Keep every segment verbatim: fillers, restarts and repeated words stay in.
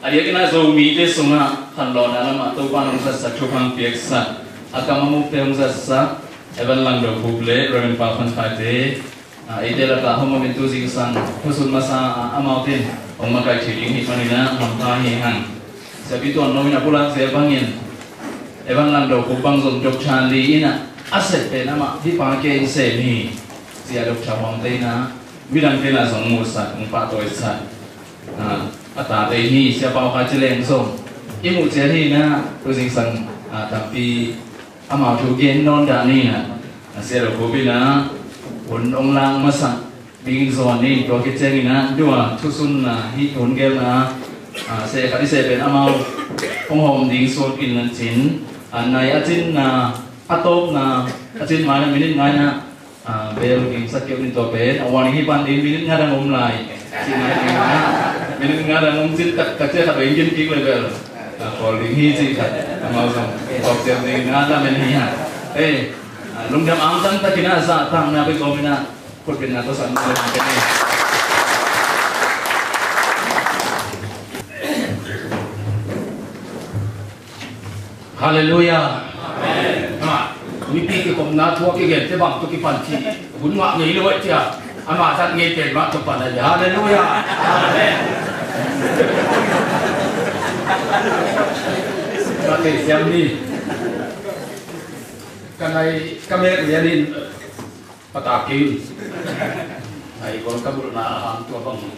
A diakin ah Zomite sungah khanlawhna lamah Topa in hong zatsak, thupha hong piaksak, a kam a mukte hong zatsak Evan Langdo Khup le Reverend Pa Phan Khaite, ah, eite lakah hong om in tu zingsang thusun masa ah amaute in hong makaih thei ding hih manin ah hampha hi hang. Siapi Tuan Lo in a pulak zel bangin Evan Langdo Khup bang zong Doctor Lee in ah a sep pen amah hih pa kei in sem hi, ci-a Doctor Huangte in ah midangte in ah zong musak, hong pahtawisak, ah, a tate hi. Sia Pau Khai Ci Leng zong i muh ciat hi in ah tu zingsang, ah, tampi amau thu gen nawn dah ni in ah, a Sia Lo Khup in ah hun hong lak masak ding zawn ni. Tua khit ciangin ah dua thusun, ah, hih hun gelna, ah, seh khat i seh pen amau hong hawm ding suak in ah cin, ah, nai a cin, ah, a tawpna a cin mai-in ah minute nga in ah, ah, bel ding sak kei un. Tua pen a warning hi pan ding, minute nga dang om lai. Cin nai ding ah minute nga dang om cin taktak ciang khat beng gin kik le bel, ah, kawl ding hi cih khat amau zong tawp ciam ding ah lamen hi hang. Eh, ah, lungdam angtang takin ah zahtakna pen kawmin ah khutbetna tawh san. Halleluiah. Amen. Ah, mipi kikhopna thu a kigente bang tawh kipan ci hun ngah ngei lo eh cia, ama zat ngei pen mah tawh pan ahi. Halleluiah. Amen. Ka thei siam ni. Ka nai ka mek lian in. Pata kei un. Ai, gol ka bulhna a hang tua bang hi.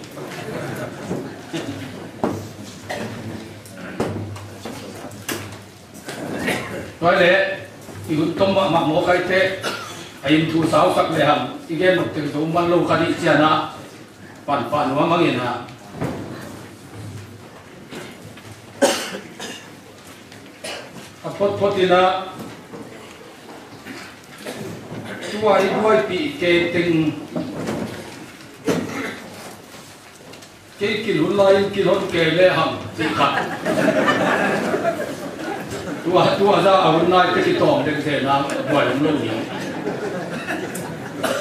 Tua leh i hun tom mahmah mawk ahih teh, a inn thu sausak lehang i gen nop teng zo man lo ka dih ciangin ah, pan pah nuam hangin ah. A photphot in ah, tua i buaipih kei teng, kei kilhun lai in kilhon kei lehang cih khat. Tua, tua zah a hun lai teh kitawm dengte na buai om lo ni.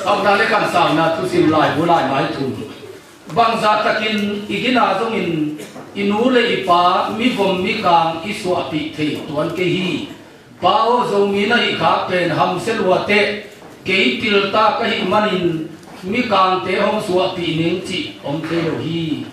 Amna le kamsangna thusim laibu laimai thum. Bangzah takin i gina zongin i nu le i pa, mivom mikang i suahpih thei tuan kei hi. Pa aw, Zomi na hih khak pen hamsia lua teh, kei pilta ka hih manin mikangte hong suahpih ning cih om thei lo hi.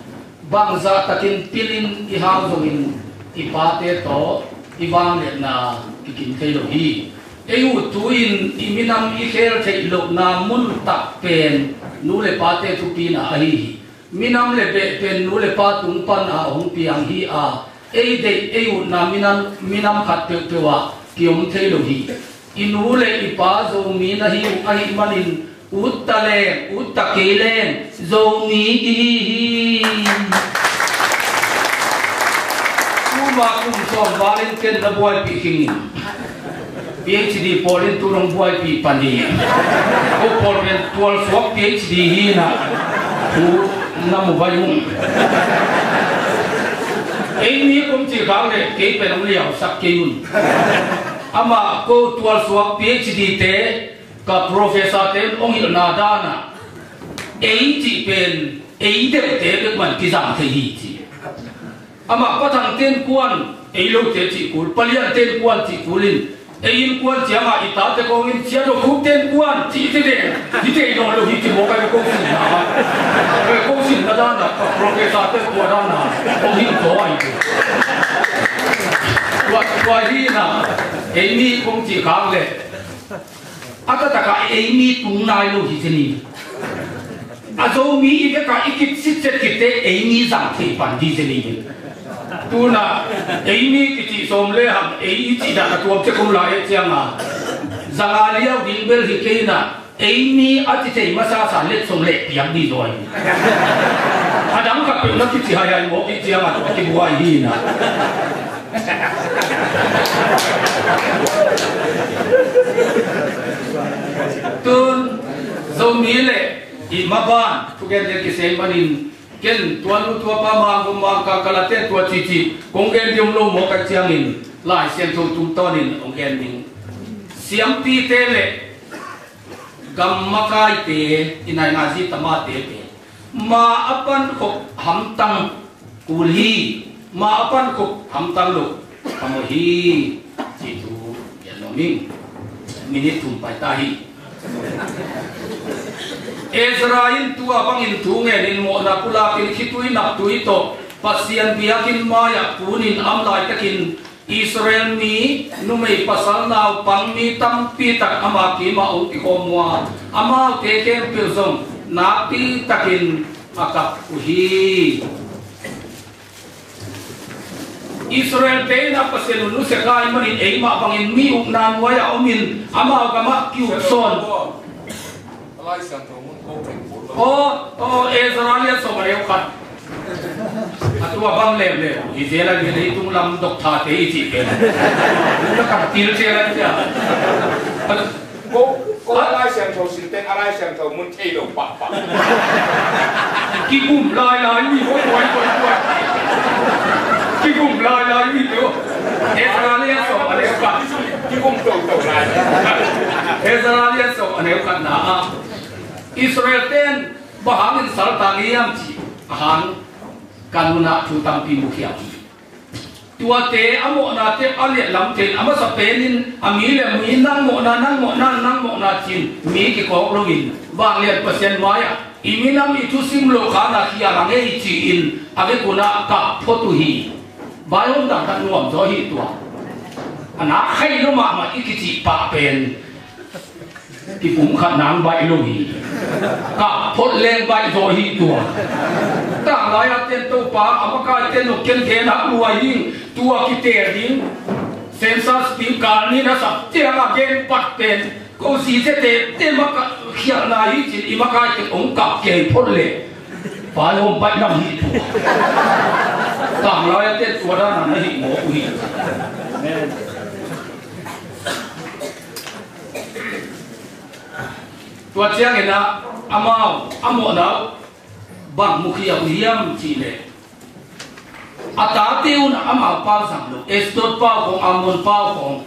Bangzah takin pilin i hau zongin i pate tawh i vangliatna kikim thei lo hi. Ei uttu in i minam i khel theih lohna mun tak pen nu le pate thupina ahi hi. Minam le beh pen nu le pa tung pan a hong piang hi a, ei deih ei utna minam, minam khat peuhpeuh ah kiom thei lo hi. I nu le i pa Zomi na hi uh ahih manin, ut ta leng, ut ta kei leng, Zomi i hi hi. Tuma kum sawm val in ken na buaipih khing in. PhD pawl in tu nong buaipih pan hi. Ko pawl pen tualsuak PhD hi na. Tu na mu vai ung. Ei mi kong ci khak le kei pen hong liausak kei un. Amah ko tualsuak PhD te, ka professor te in hong hilhna dan ah, ei cih pen ei deuhte bekman kizang thei hi ci. Amah Pa Thang te in kuan, ei lote cih kul, Pa Lian te in kuan cih kul in, ei in kuan ciangah i tate kong in Sia Do Khup te in kuan cih te deng hi thei nawn lo hi ci mawk ahi ve. Ko simna, ko simna dan ah, ka professor te in tua dan ah hong hilh zaw ahi ve. Tua, tua hi na, ei mi kong cih khak leh a taktak ah ei mi tung nai lo hi ci ni. A Zomi i bek a i kip sitset kip teh ei mi zang thei pan hi ci ni. Tu na ei mi kici sawm lehang ei i cih dan a tuam cek om lai eh ciangin, zanga liau ding bel hi kei na, ei mi a ci thei masa sa letsong leh piak ding zaw hi. A dang khat peuh na kici haihai mawk i ciangin tua kibuai hi na. Tun Zomi le i maban thugen ding kisei manin, ken tua nu tua pa, mangum mangkang, kalate tua cici kong gen ding om lo mawk a ciangin, Lai Siangtho tungtawnin hong gen ding. Siampite le gam makaite, i nainganzi tamate pen ma a pankhop hamtang kul hi. Ma a pan khup hamtang lo, a mu hi, ci thu gen nuam ing. Minit thum pai ta hi. Ezra in tua bangin thu ngenin mawhna pulakin khitui naptui tawh Pasian biakinn mai-ah kunin am laitakin Israel mi numei pasal naupang mi tampi tak ama kimah hong kikhawm uh a, amaute khempeuh zong nakpi takin a kap uh hi. Israel-te in a Pasian uh nusia lai manin eimah bangin mi ukna nuai-ah omin amau gamah ki-uk sawn. Aw, aw, Ezra lian sawm a neu khat. A tua bang leuleu hi zel a, leitung lam doctor-te i cih pen. Ka khat til zel a cia. Ko, ko a Lai Siangtho sin teng a Lai Siangtho mun thei lo pahpah. Kigum lailai mi ko, kuai, kuai, kuai. Kigum lailai mi ko. Ezra lian sawm a neu khat. Kigum toto lai. Ezra lian sawm a neu khatna ah Israel-ten bang hangin saltang hiam cih a hang ka nunah thu tampi mukhia hi. Tuate a mawhnate a lianlamte in a masa penin a mi le mi nang mawhna, nang mawhna, nang mawhna ci-in mi kikawk loin vanglian Pasian mai-ah i minam i thusim loh khanah khial a ngei ci-in a vekun ah kap phot uh hi. Vaihawm dang khat nuam zaw hi tua. A nak khailo mahmah i kicih pah pen kipumkhat nang baih lo hi. Kap phot leng baih zaw hi tua. Tanglai-a ten Topa a makaite nokcian gen hak lua hi. Tua kiteel ding census ding kal ni na sak ciangah gen pat pen ko zi tete te maka khialhna hi cin i makaite hong kap kei phot leh vaihawm baih lam hi tua. Tanglai-a ten tua dana na hih mawk uh hi. Tua ciangin ah amau a mawhna uh bang mukhia uh hiam cih leh a tate un ah amau pau zang lo, Ashdod pau khawng, Ammon pau khawng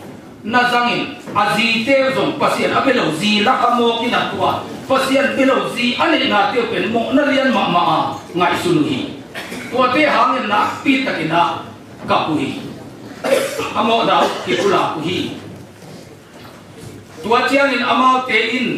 na zangin a zite uh zong Pasian a bia lo zi lak a mawk in ah tua Pasian bia lo zi a neihnate uh pen mawhna lian mahmah a ngaihsun uh hi. Tuate hangin nakpi takin ah kap uh hi. A mawhna uh kipulak uh hi. Tua ciangin amaute in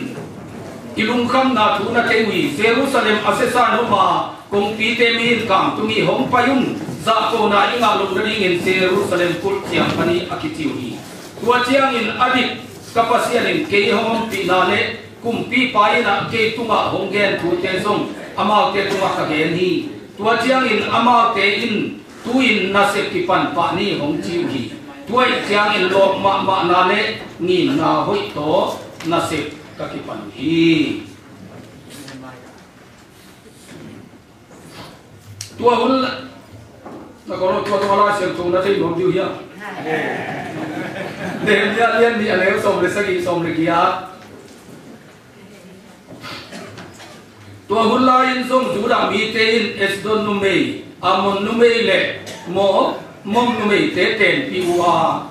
i lungkhamna thu na kei uh hi. Jerusalem a siasan homa kongpite mihing kangtung hi. Hong pai un, zahkona i ngah loh nadingin Jerusalem kulh ciang pan hi a kici uh hi. Tua ciangin a dik ka Pasian in kei hong ompihna le kumpipa in ah kei tungah hong gen thute zong amaute tungah ka gen hi. Tua ciangin amaute in tu-in nasep kipan pah ni hong ci uh hi. Tua ahih ciangin lawp mahmahna le ngimna hoih tawh nasep ka kipan uh hi. Tua hun la, na ko lo tua tua Lai Siangtho na thei nuam diu hiam? Nehemiah lian nih a neu sawm le sagih, sawm le giat. Tua hun lai-in zong Judah mite in Ashdod numei, Ammon numei le Moab, Moab numeite tenpih uh a,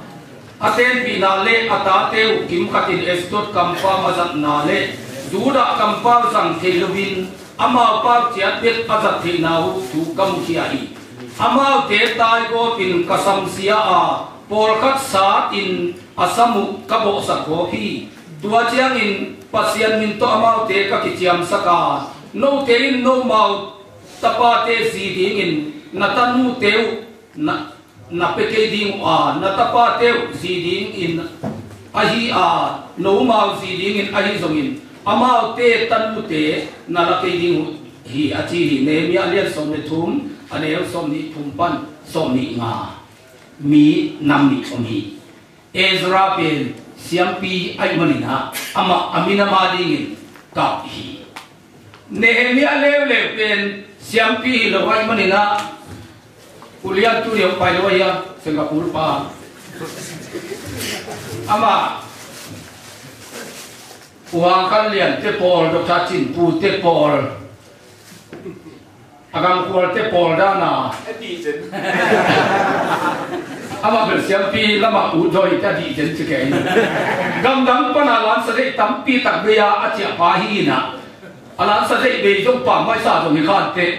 a tenpihna le a tate uh kimkhatin Ashdod kampau a zatna le Judah kampau zang thei loin amau pau ciat bek a zat theihna uh thu ka mukhia hi. Amaute taigawpin ka samsia a, pawlkhat satin a sam uh ka bawhsak gawp hi. Tua ciangin Pasian min tawh amaute ka kiciamsak a, note in nomau tapate zi dingin na tanute uh na, na pia kei ding uh a, na tapate uh zi dingin ahi a, nomau zi dingin ahi zongin amaute tanute na la kei ding uh hi, a ci hi. Nehemiah lian sawm le thum, a neu sawm nih thum pan sawm nih nga. Mi nam nih om hi. Ezra pen siampi ahih manin ah amah a minam a dingin kap hi. Nehemiah leuleu pen siampi hi lo ahih manin ah ulian tu deuh pai lo ahi a, Singapore pa. Amah U Hang Khan Lian te pawl, Doctor Cin Pu te pawl, a gamkhualte pawl dana a dih zen. Amah bel siampi lamah ut zaw hi te a dih zen ci kei. Gamdang pana lansa deih tampi tak bei a a ciahpa hi inah, a lansa deih bei zong pammaihsa zong hi khan teh,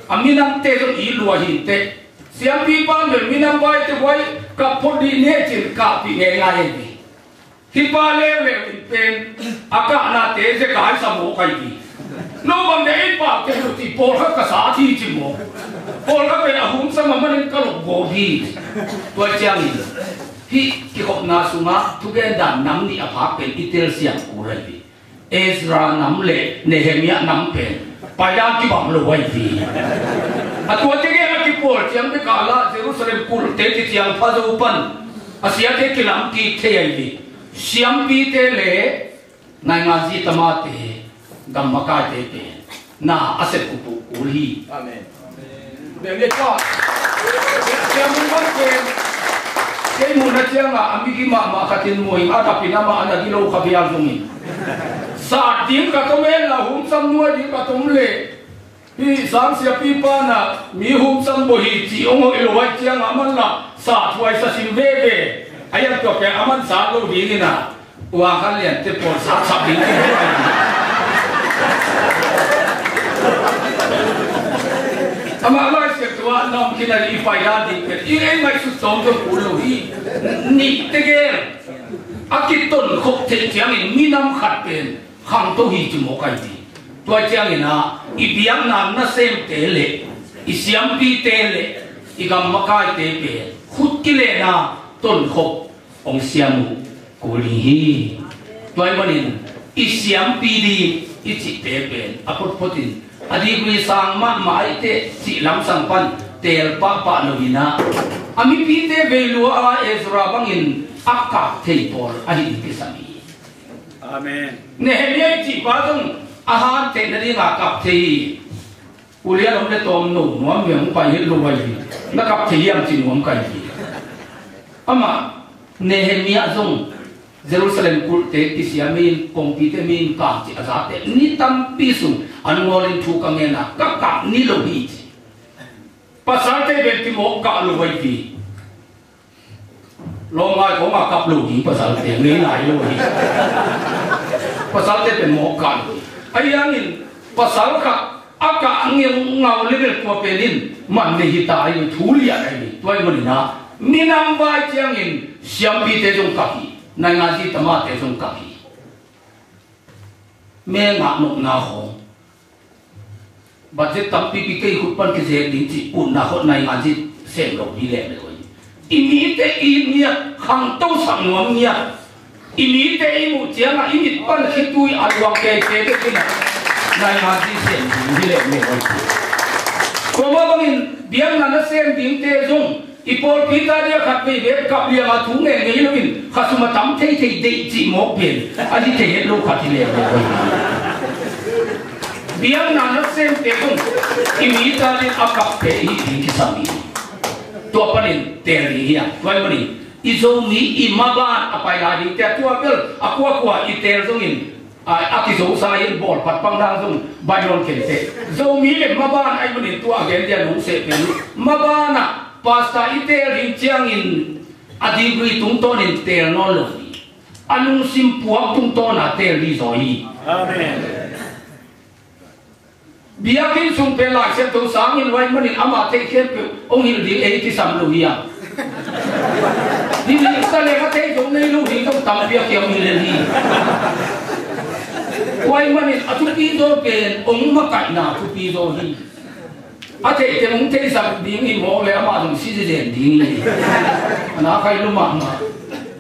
a minamte zong i lua hi teh. Siampi pan bel minam vaite huai kap phot dih ni e cin kahpih ngeingai ahi hi. Hih pa leuleu in pen a kahnate zekai sa mawk ahi hi. No bang dia ei pau kei lo ci pawlkhat ka sat hi ci mawk. Pawlkhat pen a humsam a manin ka lok gawp hi. Tua ciangin hih kikhopna sungah thugen dan nam nih a phak pen i telsiam kul ahi hi. Ezra nam le Nehemiah nam pen paidan kibang lo ahi hi. A tuate gel a kipawl ciang bek a la Jerusalem kulhte kiciang pha zo pan a siate kilam kik thei ahi hi. Siampite le nainganzi tamate, gammakaite pen na a sep uh kul hi. Amen. Beng le tua. Siamun bang pen kei muhna ciangah a migi mahmah khatin muh in a dapin amah a na gilo kha bial zongin sat ding ka tom en la humsam nuai ding ka tom le hih sang siapi pana mi humsam bawh hi ci ong hoih lo ai ciangah a man la sat huai sa sin veve. A ian tua pen a man sat lo dingin a Ua kha liante pawl sap sap ding. Amah Lai Siangtho ah na om khin a i paidan ding pen i ei ngaihsut sawm zong kul lo hi. Nih tegel a kitonkhop theih ciangin minam khat pen khangto hi ci mawk ahi hi. Tua ciangin ah i biakna nasemte le i siampite le i gam makaite pen khut kilena tonkhop hong siam uh kul ding hi. Tua ahih manin i siampi ding i cihte pen a photphot in a degree sang mahmah ahih teh cih lamsang pan teel pahpah lo in ah a mipite vei lua a Ezra bangin a kap thei pawl ahi ding kisam hi. Amen. Nehemiah i cih pa zong a han theih nading a kap thei hi. Ulian om le tawm no nuam ve hong pai het lo vai hi. Na kap thei hiam ci nuam kai hi. Amah Nehemiah zong Jerusalem kulhte kisiam in kongpite min kang ci a zate ni tampi sung an ngawlin thu ka ngen a ka kap ni lo hi ci. Pasalte bel kimawk kah lo vai hi. Lawmngai kong a kap lo ding pasalte ngei nai lo hi. Pasalte pen mawk kah lo hi. Ahi hangin pasal khat a kah ngeu ngau level tua penin man nei hi ta hi, thu lian ahi hi. Tua hi manin ah minam vai ciangin siampite zong kap hi. Nainganzi tamate zong kap hi. Mengah nopna khawng budget tampipi kei khut pan kizek ding cih utna khawh nainganzi sem lo ding leh leh koi. I mite i ngiat khangto sak nuam ngiat. I mite i muh ciangah i mit pan khitui a luang keikei bek in ah nainganzi sem ding hi leh leh koi. Tua mah bangin biakna na sem dingte zong i pawlpi ta dia khat vei bek kap lianga thu ngen ngei loin khasum a tam theithei deih cih mawk pen a hi thei het lo khat hi leng lo. Biakna nasemte zong i mi ta dia a kapte i hi ding kisam hi. Tua panin teel ding hi a, tua hi panin i Zomi i maban a pai lai dingte a tua bel a kuakua i teel zongin a, a kizosa in bawlphat pang dang zong baih nawn kei teh. Zomi le maban ahi manin tua a gen dia nong seh pen maban ah pastor i teel ding ciangin a degree tungtawnin teel nawn lo hi. A lungsim puak tungtawna teel ding zaw hi. Amen. Biakinn sung pen Lai Siangtho sangin huai manin amah theih khempeuh hong hilh ding ei kisam lo hi a. Hilh ta leng a theih zong nei lo ding zong tampi a kiam hi lel hi. Huai manin a thupi zaw pen hong makaihna thupi zaw hi. A theih teng hong theihsak ding hi mawk le amah zong si zen ding hi. A na khai lo mahmah.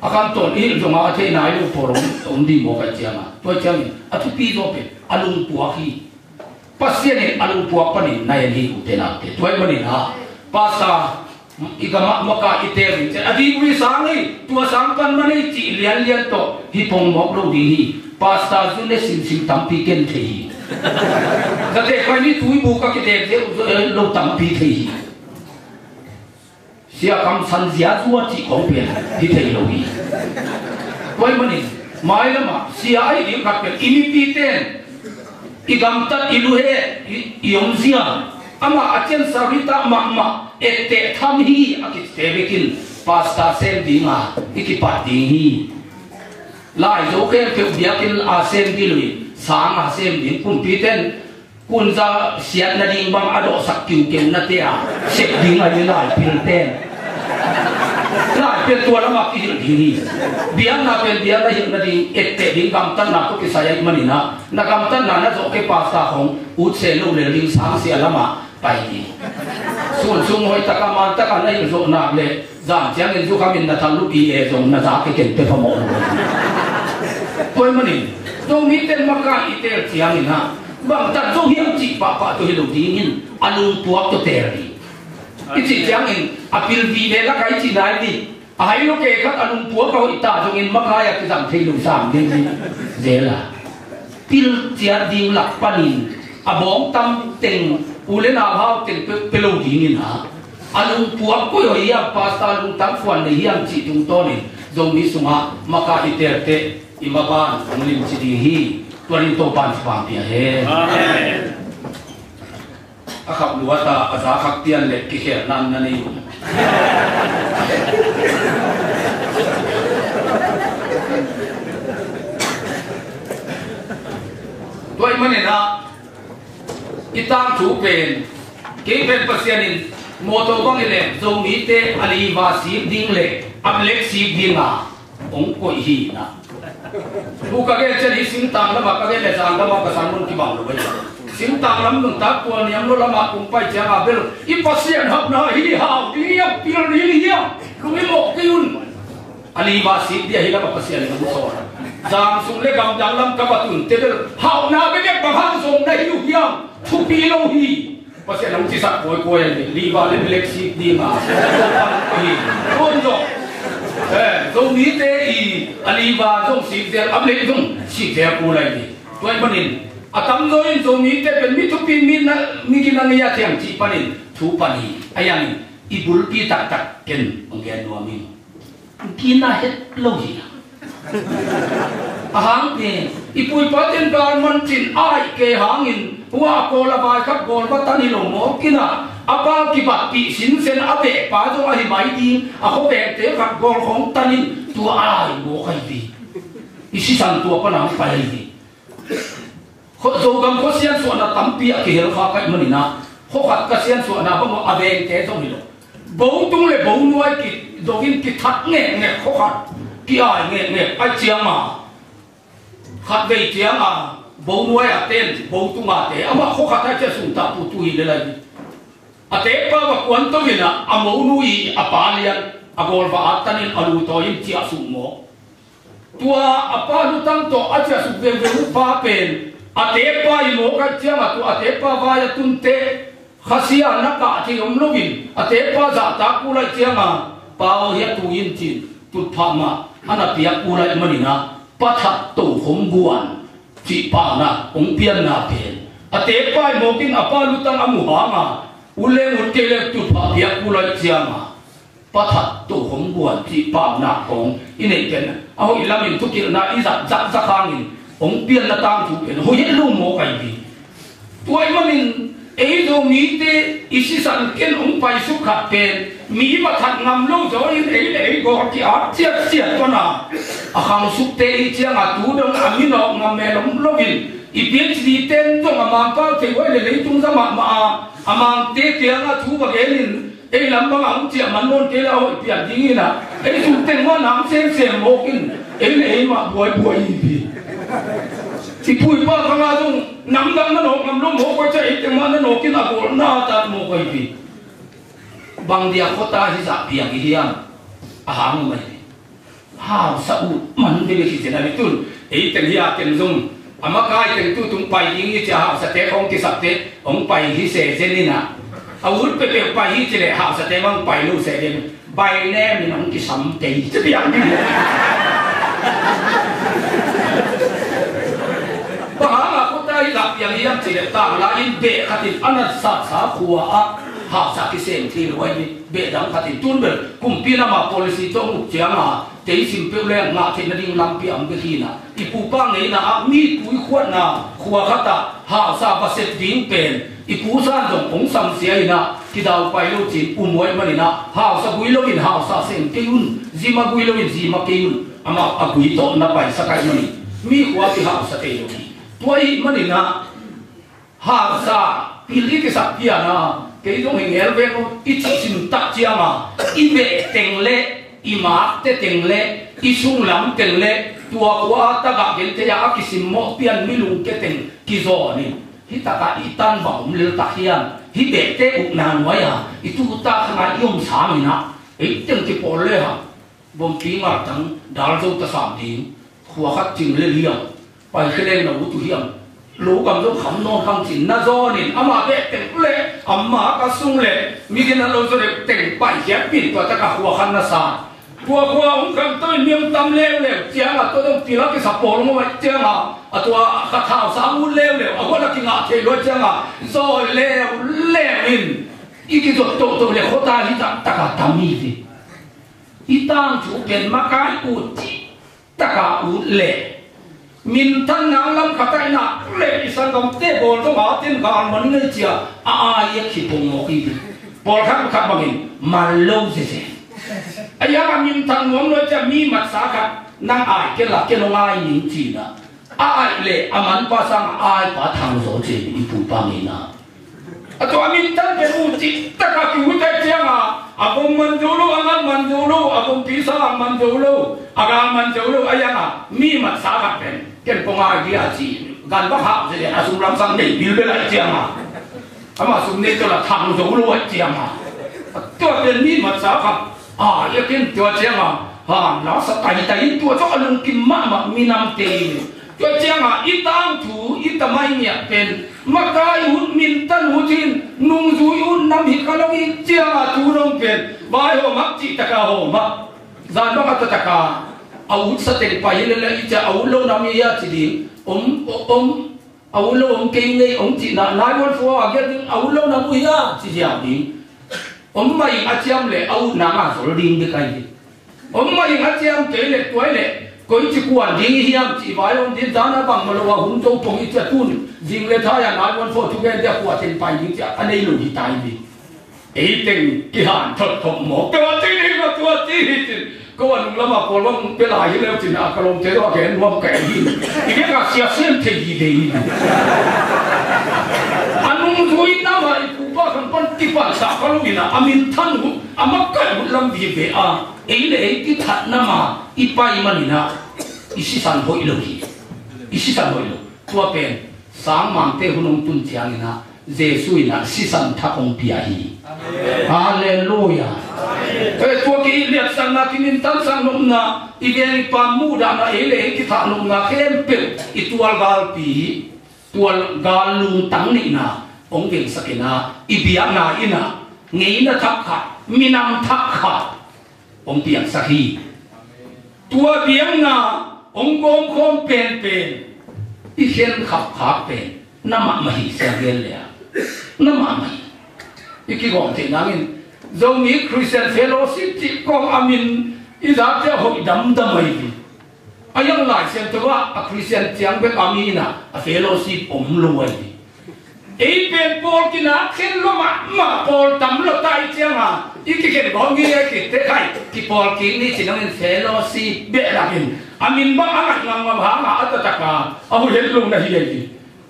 A kan tawn i hilh zong a theih nai lo pawl hong, hong ding mawk a ciangah. Tua ciangin a thupi zaw pen a lungpuak hi. Pasian in a lungpuak panin na en hi ute naute. Tua ahih manin ah pastor i gam ah maka i teel ding ciang a degree sang hi, tua sang pan man hi cih lianlian tawh hi pong mawk lo ding hi. Pastor zu ne simsim tampi ken thei hi. Zate khai ni tuibuk a kidek zia lo tampi thei hi. Sia kamsan ziazua cih khawng pen hi thei lo hi. Tua ahih manin mailamah sia ahi ding khat pen i mipite in i gamtat i luhe i, i omzia amah a cian sarita mahmah etteh tham hi a kicite bekin pastor sem dinga i kipat ding hi. Lai zo khempeuh biakinn a sem ding lo hi. Sang a sem ding kumpite in Kunza siat nading bang a dawhsak kiukeu na te a sep ding a hi lai pil ten. Lai pil tua lamah kihilh ding hi. Biakna pen biakna hilh nading etteh ding gamtatna tawh kisai ahih manin ah, na gamtatna na zawh kei pasta khong utse lo lel ding sangsia lamah pai ding. Sun sung hoih taka man taka na hilh zawh nak leh zan ciangin zukhamin na thal lupi e zong na za kei ken pe phamawh lo. Tua ahih manin Zomite makai i teel ciangin ah bangtan zo hiam cih pahpah tawh hi lo dingin a lungpuak tawh teel ding. I cih ciangin a pil vive lak a i cih nai dih. A hai lo kei khat a lungpuak a hoih ta zongin makai a kizang thei lo sam ding hi. Zel a pil ciat ding lak panin a bawng tam teng u le nau hau teng pe, pe lo dingin ah, a lungpuak koi hoih hiam, pasta lungtang fuan nei hiam cih tungtawnin Zomi sungah makai i teelte i maban hong limci ding hi. Tua in Topa'n thupha pia hen. Amen. A khap luat a, a za khak tian le kikhelna na nei. Tua ahih manin ah i tangthu pen, kei pen Pasian in mawtaw bang i lem Zomite a liva sik ding le a black sik ding a hong koih hi na. Thu ka gen ciang hi singtang lamah ka gen le zan lamah ka san mun kibang lo hi. Singtang lam nuntak tual niam lo lamah kong pai ciang a bel i Pasian hauhna hi hau ding hiam, pil ding hiam, lung i mawh kei un. A liva sik ding a hi lamah Pasian in hong sawl. Zan sung le gamdang lam ka va tun te bel hauhna bekbek bang hang zong na hi uh hiam, thupi lo hi. Pasian hong cisak kawikawi a hi, liva le black sik ding a. Hi. Tuan zong. Eh, Zomite i a liva zong sik zel, a black zong sik zel kul a hi. Tua ahih manin a tamzaw in Zomite pen mi thupi, mi na, mi gina ngei a thiang cih panin thu pan hi. A yang in i bulpi taktak ken hong gen nuam ing. Gina het lo hi. A hang pen i puipa ten galman cin a aih kei hangin hua a kawl a vai khat gawl va tan hi lo mawk in a, a pa kibatpih sinsen a behpa zong ahi mai ding a khuavengte khat gawl khong tan in tua a ai mawk ahi hi. I sisan tua pana hong pai ahi hi. Khuazogam khuasian suahna tampi a kihel kha ka hih manin ah, khuakhat ka siansuahna bang uh a vengte zong hi lo. Botung le bonuai kidok in kithat ngekngek khuakhat, ki-ai ngekngek a ciang a, khatvei ciang a bonuai a ten botung a te amah khuakhat a cia sungtah putu hi le lai. A tepa va kuanto in ah a monu i a pa lian a gawl va at tan in a lu tawi in ciah suk mawk. Tua a pa lutang tawh a ciahsuk vengveng uh pa pen a tepa i mawk a ciang a, tua a tepa vai a tunte khasia na kah thei om loin a tepa zahtak kul a ciang a, pa aw, hia tu in cin tutphah mah a na piak kul a manin ah, pathat tokhom buan cih pahna hong pianna pen a tepa i mawk in a pa lutang a mu hang a, ut leng ut kei leng tutphah piak kul a ciang a, pathat tokhom buan cih pamnak khawng i neih pen a hoih lamin thukilhna i zat zakzak hangin hong pianna tangthu pen hoih het lo mawk ahi hi. Tua ahih manin ei Zomite i sisan ken hong paisuk khat pen mi mathat ngam lo zaw in ei le ei gawl ki-at ciatciat pan a, a khangsukte i ciang a tu dong a minawk ngam mel om loin i PhD ten zong a mangpau thei huai le leitung za mahmah a, a mangte kiang a thu va gen in ei lam bang a hong ciah man nawn kei le a hoih pian ding in a, ei sung teng mah nang semsem mawk in ei le ei mah buaibuai hi hi. I pu i pa khang a zong namdang na nawk ngam lo mawk koi ciah ei teng mah na nawk in a bawl na tat mawk ahi hi. Bang dia khuata hi zah piang i hiam? A hang mai hi. Hausa uh man bek hi ci na hi tun. Ei teng hi a ken zong a makai teng tu tung pai ding hi ci a hausate khong kisapte hong pai hi se zen in a, a ut peuhpeuh pai hi ci leh hausate bang pai lo se zen. Bai nem in hong kisam kei ci piang ding hi. Bang hang a khuata hi zah piang hiam ci leh tang la in beh khat in a na satsa khua ah hausa kisem thei lo ahi hi. Behdang khat in tun bel kumpi lam a policy tawh muk ciang a tei sim peuh leng ngah theih nading lampi a om bek hi na. I pupa ngeina ah mi tui khuatna khua khat ah hausa va sep ding pen i pu san zong hong samsia hi na, kidau pai lo cin um huai manin ah hausa gui lo in hausa sem kei un, zima gui lo in zima kei un, amah a gui tawh na paisak ahih manin mi khua kihausa kei lo hi. Tua ahih manin ah Hausa pil i kisak pian a, kei zong hi ngel veng lo i cih sin tak ciang a, i beh teng le i makte teng le i sunglam teng le tua khua a tagah genthei a a kisimmawh pian mi lungke teng kizawn in, hih takah i tan bang om lel tak hiam? Hih behte ukna nuai a i tuta khangah i om sang inah, ei teng kipawl le hang bompi ngaltang dal zo tasam ding, khua khat cing le liang, pai khia leng na ut uh hiam? Lo gam zong kham nawn khang cin na zawnin amah beh teng le amah ka sung le mi gina lo zaw deuh teng pai khiat pin tua taka khua khat na sa. Tua khua hong khang tawh in mi hong tam leuleu cianga tua dong pilak kisa pawl ngawh cianga a tua kha thau sang ut leuleu a huan a kingah thei lua cianga zaw leuleu in i kizot tohtoh le khuata hi tak taka tam hi hi. I tangthu pen makai ut cih taka ut le minthan nang lam khat a i nak le i sanggamte bawl zong a tin galman ngei cia a ai a khipong mawk i bi. Pawlkhat khat bangin man lo zeze. A iang a minthan nuam lo cia mi matsa khat nang ai ke la ke nong ai ning cina. A aih le a manpa sanga a aipa thang zaw cin i pupa ngeina. A tua a mintan pen uh cih taka kihutai cianga a gom man zo lo, a ngal man zo lo, a gompi sanga man zo lo, a gal man zo lo, a ianga mi matsa khat pen ken pong a dia ci gan bak hau zia a sum lam sang nei bilbel ai cianga. Ama sum nei tawh la thang zo lo ai cianga. Tua pen mi matsa khat a ia ken tua cianga han la sa tai tai tua cawh a lungkim mahmah minamte in tua cianga i tangthu i tamai ngiat pen makai ut mintan ut in nungzui ut nam hi ka lo i cianga tu dong pen vai hawm hak cih taka hawm hak. Zan bang a tataka a utsa teng pai hi lele i cia a ut lo nam hi a ci ding om om. A ut lo om kei ngei om cihna nai wan fua a giat ding a ut lo na mu hi a ci ziau ding. Om mah ing a ciam le a ut nang a zol ding bek ai ding. Om mah ing a ciam kei le tuai le koi ci kuan ding i hiam ci vai om ding zan a bang ma lo a hun zo pong i cia tun zing le thai a nai wan fua thu gen dia kua ten pai ding cia a nei lo hi tai ding. Ei teng kihan thot thop maw? Tua ci ding a tua ci hi cin. Ko a nung lama pawl bang pia lai hi leu cin a ka lawmte tawh a gen nuam ka ei hi. I gen a sia siam thei hi dei hi. A nungzui nama i pupa kan pan kipan sa ka lo ina a minthan uh a makai uh lam vive a ei le ei kithat nama i pai manina i sisan hoih lo hi. I sisan hoih lo. Tua pen sangmangte hun hong tun ciangina Jesu in a sisan thak hong pia hi. Amen. Halleluia. Amen. Tua ki liatsakna kimintansak nopna i veng i pam muhdahna ei le ei kithah nopna khempeuh i tualgalpi tualgal lungtang nihna hong vengsak ina i biakna ina ngeina thak khat minam thak khat hong piangsak hi. Tua biakna hong gawmkhawm penpen i khen khapkhak pen na mahmah hi sia gen le a na mahmah hi. I kigawm theih nangin Zomi Christian Fellowship cih kong a min i zate a hoih damdam ahi hi. A iang Lai Siangtho ah a Christian ciang bek a mi ina a fellowship om lo ahi hi. Ei pen pawl kinak khen lo mahmah pawl tam lo tai cianga i kikhen gawm hi a kite khai kipawl kik ni ci nangin fellowship beh lakin a min bang a ngat ngamngam hanga a tataka a huhet lo na hi ahi hi.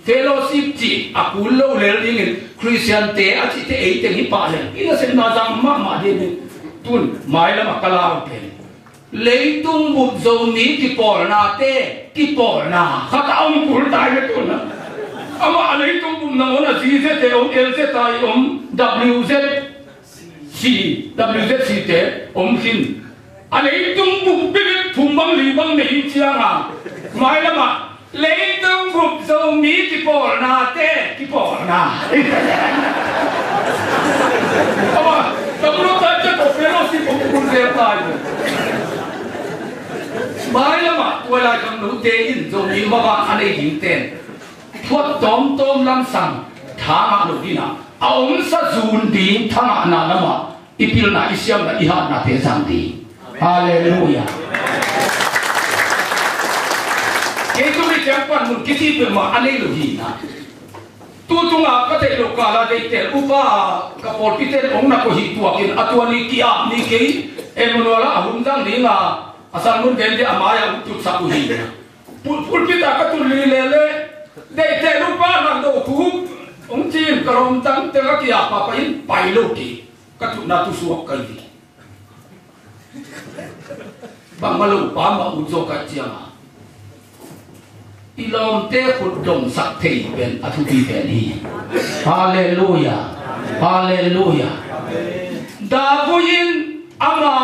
Fellowship cih a kul lo lel dingin Christian te a cihte ei teng hi pah lel i nasepna zang mahmah dingin tun mailam a ka lau pen Leitung bup Zomi kipawlnate kipawlna khat a om kul tai ve tuna. Amah a leitung bup nangawn a Z Z te om, L Z I om, W Z C, W Z C te om khin. A leitung bup bibit thum bang li bang nei cianga mailamah Leitung bup Zomi kipawlnate kipawlna. Awa, tamlo ta cia ko fellowship om kun zel tai. Mai lama tua lai kam lo te in Zomi mama a nei ding ten thuat tawmtawm lamsang thangah lo dina a omsa zun ding thangahna lama i pilna i siamna i hatnate zang ding. Halleluia. Kei tu mi ciang pan mun kisi peuhmah a nei lo hi na. Tu tunga ka theih lo kala deitel upa ka pawlpiten ong na ko hi tuakin a tua ni ki-ap ni kei Emmanuel a hun zang dinga a san mun gen dia a mai a um tutsak uh hi na. Pul- pulpit a ka tun li lele deitel upa nang do thu Ka lawm tangte ka kiak pahpah in pai lo kei, ka tutna tu suak ka hi. Bangmah lo pa mah ut zaw ka hih ciangin i lawmte khut domsak thei pen a thupi pen hi. Halleluia. Halleluia. David in ama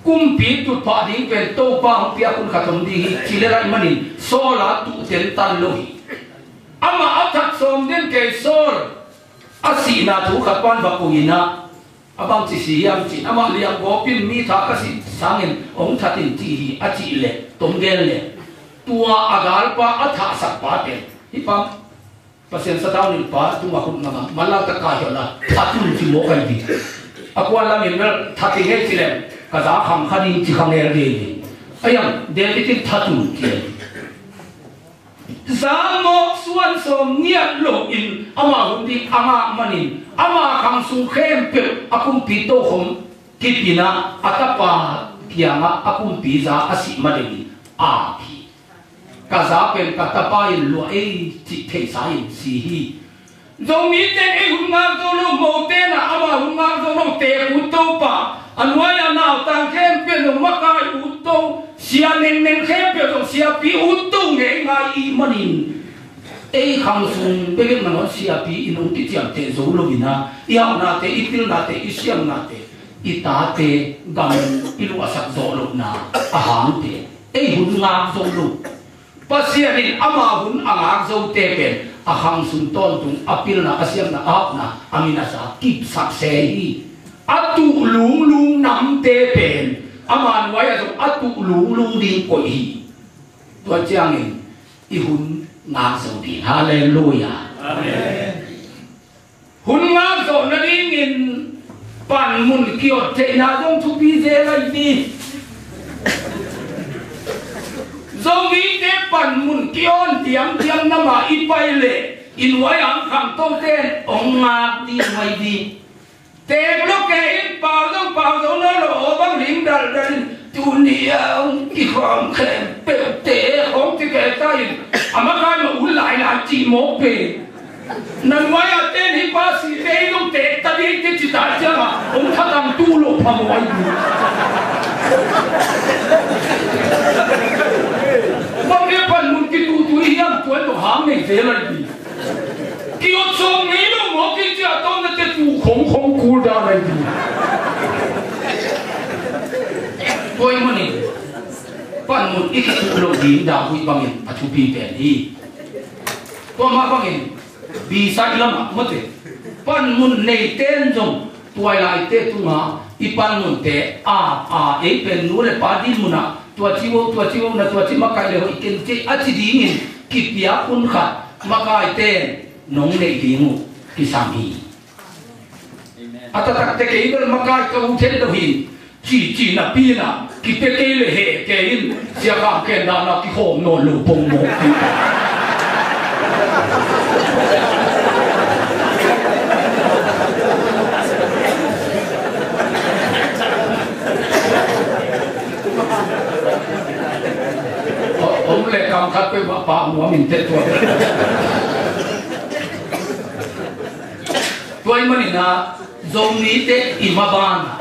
kumpi tutphah ding pen Topa hong piak hun khat om ding hi, ci le laih manin Saul a tuh tentan lo hi. Amah a that sawm den kei Saul a sihna thu khat pan va ko in ah, a bangci si hiam cih, amah lianggawp in mi thah ka sih sangin hong that in ci hi a cih leh tom gen leh, tua a galpa a thahsak pa pen hih pa Pasian sathau nilh pa tungah khut ngam a, manlang tak kai hiau na, that un ci mawk ahi ding. A kuan lamin bel that ding hi ci leng, ka za khang kha ding ci kha ngel ding hi. A hiang, David in that un ci. Za mawk suan sawm ngiat loin ama hun ding a ngak manin, ama khang sung khempeuh a kumpi tokhom kip in ah, a tapa kiangah a kumpi za a sih ma deuhin ap hi. Ka za pen ka tapa in luah ei cih theihsa in si hi. Zomite in ei hun ngak zo lo, mote in ah ama hun ngak zo lo, teek ut to pah, a nuai-ah nautang khempeuh zong makai ut to, sia nengneng khempeuh zong siapi ut to ngeingai ih manin, ei khang sung bekbek nangawn siapi in hong kiciamteh zo lo in ah, i hauhnate, i pilnate, i siamnate, i tate gam i luahsak zawh lohna a hangte, ei hun ngak zo lo. Pasian in ama hun a ngak zote pen a khang sung tawntung, a pilna, a siamna, a hauhna, a min a za kipsak se hi. A tuh lunglung namte pen ama nuai-ah zong a tuh lunglung ding koih hi. Tua ciangin i hun ngak zo ding. Halleluia. Amen. Hun ngak zawh nadingin panmun ki-ot theihna zong thupi zel ahi hi. Zomite panmun ki-on diamdiam na mah i pai leh i nuai-a hong khangtote in hong ngak ding mai ding. Teek lo kei in, pau zong pau zo nawn lo, aw bang ling daldal in, tuni a hong kikhawm khempeuhte hong ci kei ta in, a makai mah ut lailai cih mawk pen. Na nuai-a ten hih pa si lei lo teek ta ding te ci ta ciangin hong thatang tu lo phamawh ahi ding. Bang dia panmun kituhtui hiam, tua in lo hang nei zel ahi ding. Ki-ot sawm ngei lo maw, ki ciah tawm na te tu khong khong kul dan ahi ding. Tua ahih manin panmun i kituh loh ding David bangin a thupi pen hi. Tua mah bangin bisai lamah mawte, panmun neite in zong tuailaite tungah i panmunte a, a, ei pen nu le pa din munah tua ci vo, tua ci vo, na tua ci makai le hoih ken ci a ci dingin kipiak hun khat makaite in nong neih ding uh kisam hi. A taktakte kei bel makai ka ut het lo hi. Cici napi in ah kipia kei le heh kei in, Sia Kham ken dan a kikhawm nawn lo pongmawk hi. Om le kam khat peuh mah pah nuam in teh tua. Tua ahih manin ah Zomite i maban ah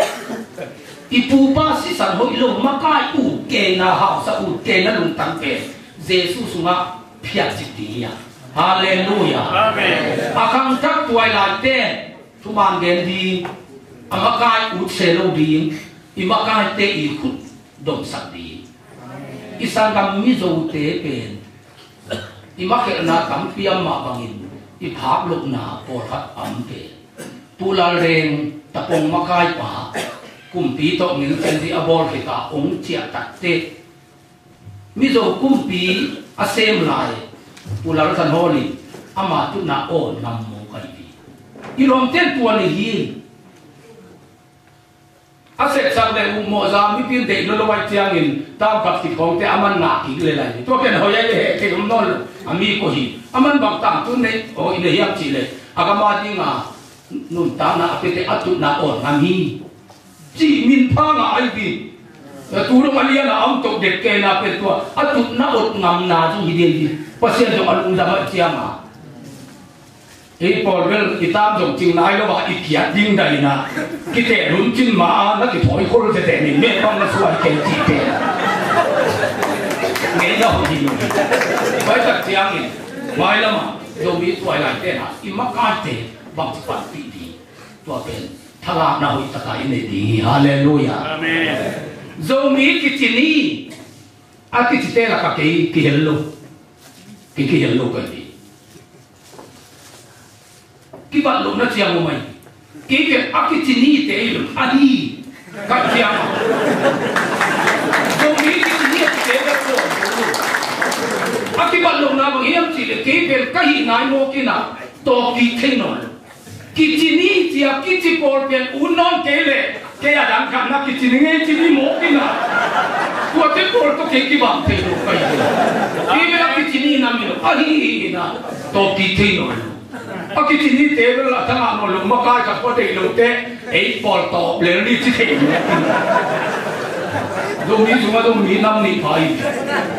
i pupa sisan hoih lo, makai ut keina, hausa ut keina lungtang pen Jesu sungah phiat cik ding hi a. Halleluia. Amen. A khangthak tuailaite thuman gen ding, a makai ut se lo ding, i makaite i khut domsak ding. I sanggam Mizote pen i makhelhna tampi a om mah bangin i phak lohna pawlkhat a om pen. Pu Lal Reng, Tapong makaipa, kumpi tawh ngilcin ding a bawl khit a hong ciah takteh, Mizo kumpi a sem lai Pu Lal Than Hawl in ama tutna awn ngam mawk ahi hi. I lawmte in tua nei hi. A sepsak le uh mawhza mipi in deih lua lo ahih ciangin tamkhat khit khawngte a man ngah kik le lai hi. Tua pen hoih ahi le heh thei om nawn lo, a mi koih hi. A man bang tangtun nei, aw, i nei hiam cih leh a gam a dinga nuntakna a piate a tutna awn ngam hi. Cih min pha ngah ahi hi. Tu dong a lian a om toh det kei na pen tua a tutna awn ngamna zong hi ding hi. Pasian zong a lungdam ahih cianga Ei pawl bel i tam zong cing nai lo a, i kiat ding daina kiteh lum cin ma a, na kithawi khol zia te nin meh bang na suai kei cih te ngei na hoih ding lo. Bai tak ciangin, bai lama Zomi tuai lai tena i makaite bang ci panpih ding, tua pen thalakna hoih taka i nei ding hi. Halleluiah. Amen. Zomi kici ni a kicite laka kei kihel lo. Kei kihel lo ka hi. Kibat lohna ciang uh mai. Kei pen a kici nite i lo a hi. Ka ciang a, Zomi kici ni a kite ka ko. A kibat lohna bang hiam cih leh kei pen ka hih nai mawk in a, tawp kik thei nawn lo. Kici ni cia kici pawl pen ut nawn kei leh kei a dang khat na kici ni ngei ci ni mawk in a, tuate pawl tawh kei kibang thei lo ka hi. Kei pen a kici ni nam hi lo a hi hi in a, tawp kik thei nawn lo. A kici nite bel a thangah nawn lo, makai khat khua deih lote ei pawl tawp lel ni ci thei lo. Zomi sungah Zomi nam nih pha hi.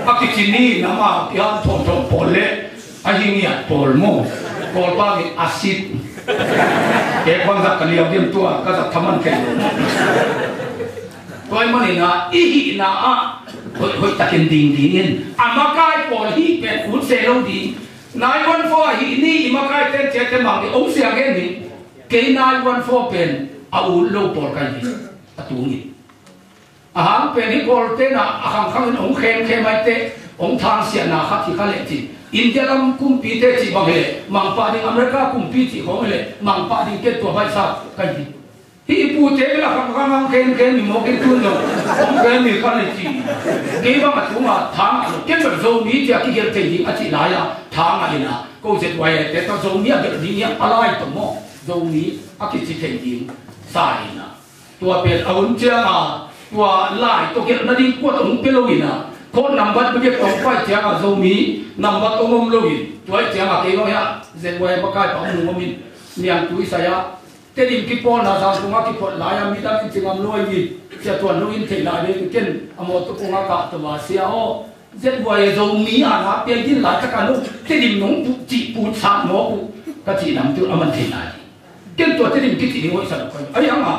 A kici ni nam a pian thawmthawm pawl le a hi ngiat pawl maw? Kawlpa in a sit. Kek bangzah ka liau diam tua ka zat thaman kei lo. Tua ahih manin a i hihna ah hoih, hoih takin ding dingin a makai pawl hih pen ut se lo ding. Nine one four a hih ni i makai ten ciate mang ding, ong sia gen ni. Kei nine one four pen a ut lo pawl ka hi ding a tungin. A hang pen hi Kawlte na a khangkhang in hong khemkhem aite, hong thangsiahna khat hi kha leh cin. India lam kumpite cih bang hi leh mangpah ding, America kumpi cih khawng hi leh mangpah ding, kei tua baihsa ka hi. Hih i pute bel a khangkhang hong khemkhem hi mawk in tun zong hong khem hi kha leh cin. Kei bang a tungah thang a lo, kei bel Zomi cia kigelh thei ding a cih lai-a thang a hi na. Ko Z Y A te tawh Zomi a gelh ding hiam a lai tawh maw? Zomi a kici thei ding sa hi na. Tua pen a hun cianga tua lai tawh gelh nading kua tawh hong pia lo in a, code number bek tawh hong pai cianga Zomi number tawh hong om lo in, tua ih cianga kei bang hiah Z Y A makai pa hong om in, niangtui sai-a Tedim kipawlna Zangkong a kiphot lai-a midang in ci ngam lo ahi hi. Sia tuan lo in thei lai ding, ken a mawtaw kong a kah tawh a, sia aw, Z Y A Zomi a na piang din laitak a no Tedim nong put cih put sat mawk uh ka cih lam tu a man thei lai. Ken tua Tedim kici ding hoihsa lo ka hi. Ahi hanga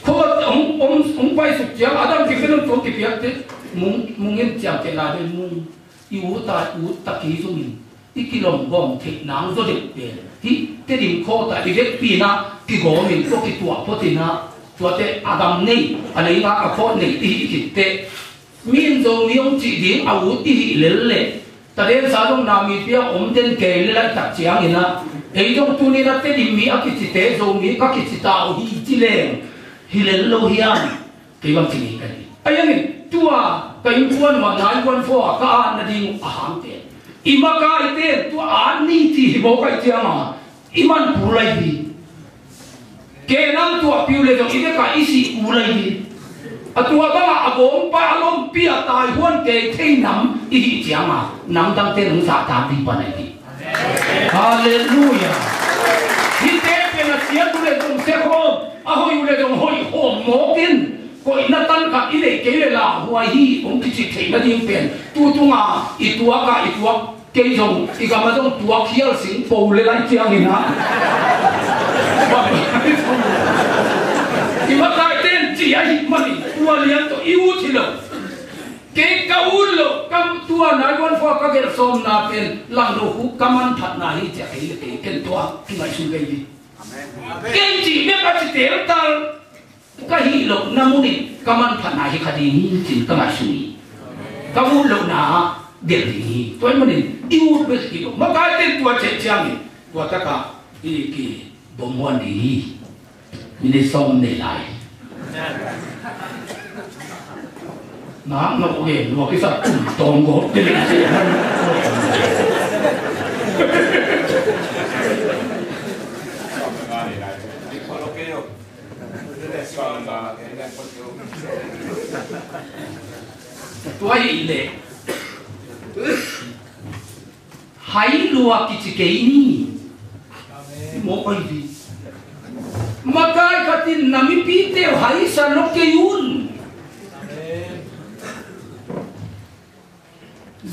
khuabat hong, hong, hong paisuk ciang a dang kikhen hong tua kipiakte mung, mung in ciamteh lai ding mung. I ut a i ut tak hi zongin i kilawm gawm theih nang zaw deuh pen hih Tedim khawt a i vekpi in a kigawm in kua kituah phot in a, tuate a gam nei a lei ngak a khawt nei i hih khit teh, mi in Zomi hong cih ding a ut i hih lel leh, tadensa zong na mipi a om den kei lel a i tak ciangin a, ei zong tuni in a Tedim mi a kicite Zomi ka kici ta uh hi ci leng hi lel lo hiam? Kei bang ci ngei ka hi. Ahi hangin tua ka innkuan uh a nine one four a ka at nading uh a hang pen i makaite tua at ni ci hi mawk ahih cianga i man kul lai hi. Kei nang tuahpih uh leh zong i vekah i sih kul lai hi. A tua bangah a bawngpa a lompi a tai huan kei thei nam i hih cianga namdangte nong zahtak ding pan ahi hi. Halleluiah. Hihte pen a siat uh leh zong sia khawm, a hoih uh leh zong hoih khawm mawk in, koihna tan khat i neih kei leh lauhuai hi hong kici theih nading pen tu tunga i tuak a i tuak kei zong i gam a zong tuak hial sing po le lai ciangin a, i makaite in ci ahih manin tua lian tawh i ut hi lo. Kei ka ut loh, ka tua nine one four ka gelh sawmna pen langdo khu ka manphatna hi ci a, kei le kei ken tua kingaihsun kei hi. Ken cih bek a ci teltal ka hih lohna munin ka manphatna hi kha ding hi cin ka ngaihsun hi. Ka ut lohna gelh ding hi. Tua ahih manin i ut bek hi lo. Makaite in tua ceh ciangin tua takah i kibom huan ding hi. Minute sawm nei lai. Nak nok ve lua kisa tum tawng gawp te leh se. Tua hi leh hai lua kici kei ni. Mawk ahi hi. Makai khat in na mipite uh haisa lo kei un.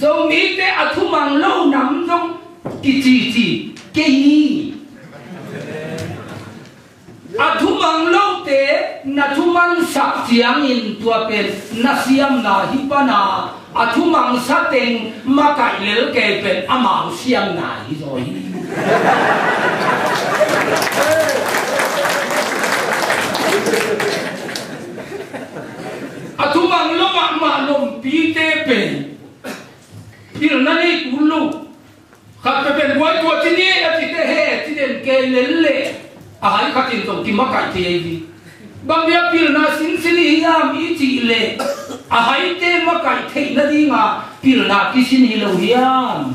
Zomite a thumang lo nam zong kicici kei ni. Na thumansak ciangin tua pen na siamna hi pana, a thumangsa teng makaih lel kei pen amau siamna hi zaw hi. A thumang lo mahmah lompite pen pilna nei kul lo. Khat peuh pen buai tua ci ni a cite he ci den kei lel le, a hai khatin zong kimakaih thei ahi hi. Bang dia pilna sinsin hi hiam i cih le, a haite makaih theih nadinga pilna kisin hi lo hiam?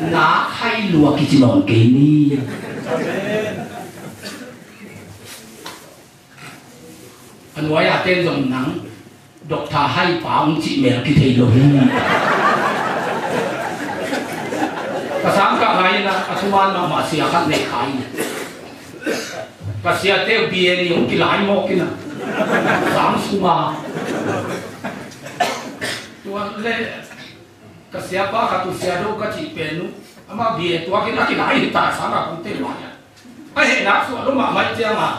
Nak hai lua kici nawn kei ni. A nuai a ten zong nang Doctor Haipa hong cih mel kithei lo hi. Ka sang kah lai-in a, a thuman mahmah sia khat nei kha hi. Ka siate uh B A ni hong kilai mawk in a, sang sunga. Tua le ka siapa khat uh Sia Do ka cih pen uh, amah B A tuak in a kilai hi ta, sang a kong te mai a. A hehna suah lo mahmah ciang a,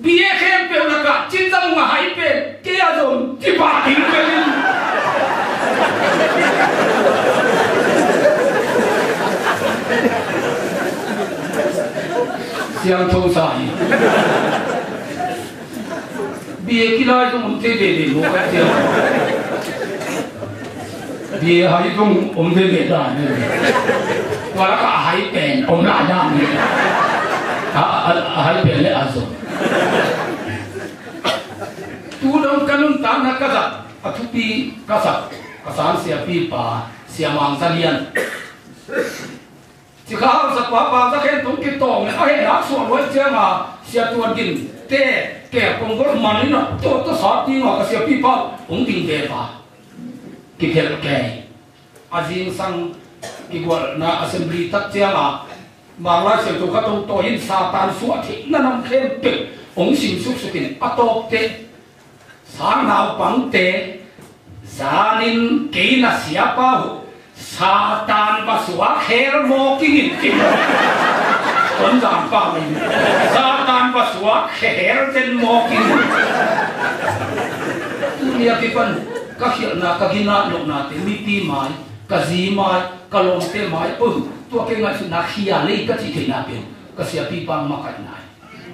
B A khempeuh lakah Cin Zam Ung a hai pen kei a zong kipah ding pen in. Siangtho sa hi. B A kilai zong om thei veve maw ka cia. B A hai zong om veve dan hi. Tua lakah a hai pen om lai dan hi. A, a, a hai pen le a zong. Tu dong ka nuntakna ka zat a thupi ka sak ka san siapipa Sia Mang Za Lian. Cikha hausa pa pa za khen tung kitawng in a hehna suah luai cianga Sia Tuan Gin te ke kong gol man in a to to sa ding a ka siapipa hong ding ve va. Kiphelh kei. A zingsang kigualna assembly tak cianga Manglai Siangtho khat hong tawi in Satan suah theihna nam khempeuh hong sim suksuk in a tawpte sang naupangte zanin kei na siapa uh Satan va suak hel maw kingin kin. Ton zan pa min Satan va suak hel den maw kingin. Tuni a kipan ka khialhna ka ginat lohnate mipi mai, ka zi mai, ka lawmte mai, tua kei ngaihsutna khia lei ka cih theihna pen ka siapipa makaihna hi.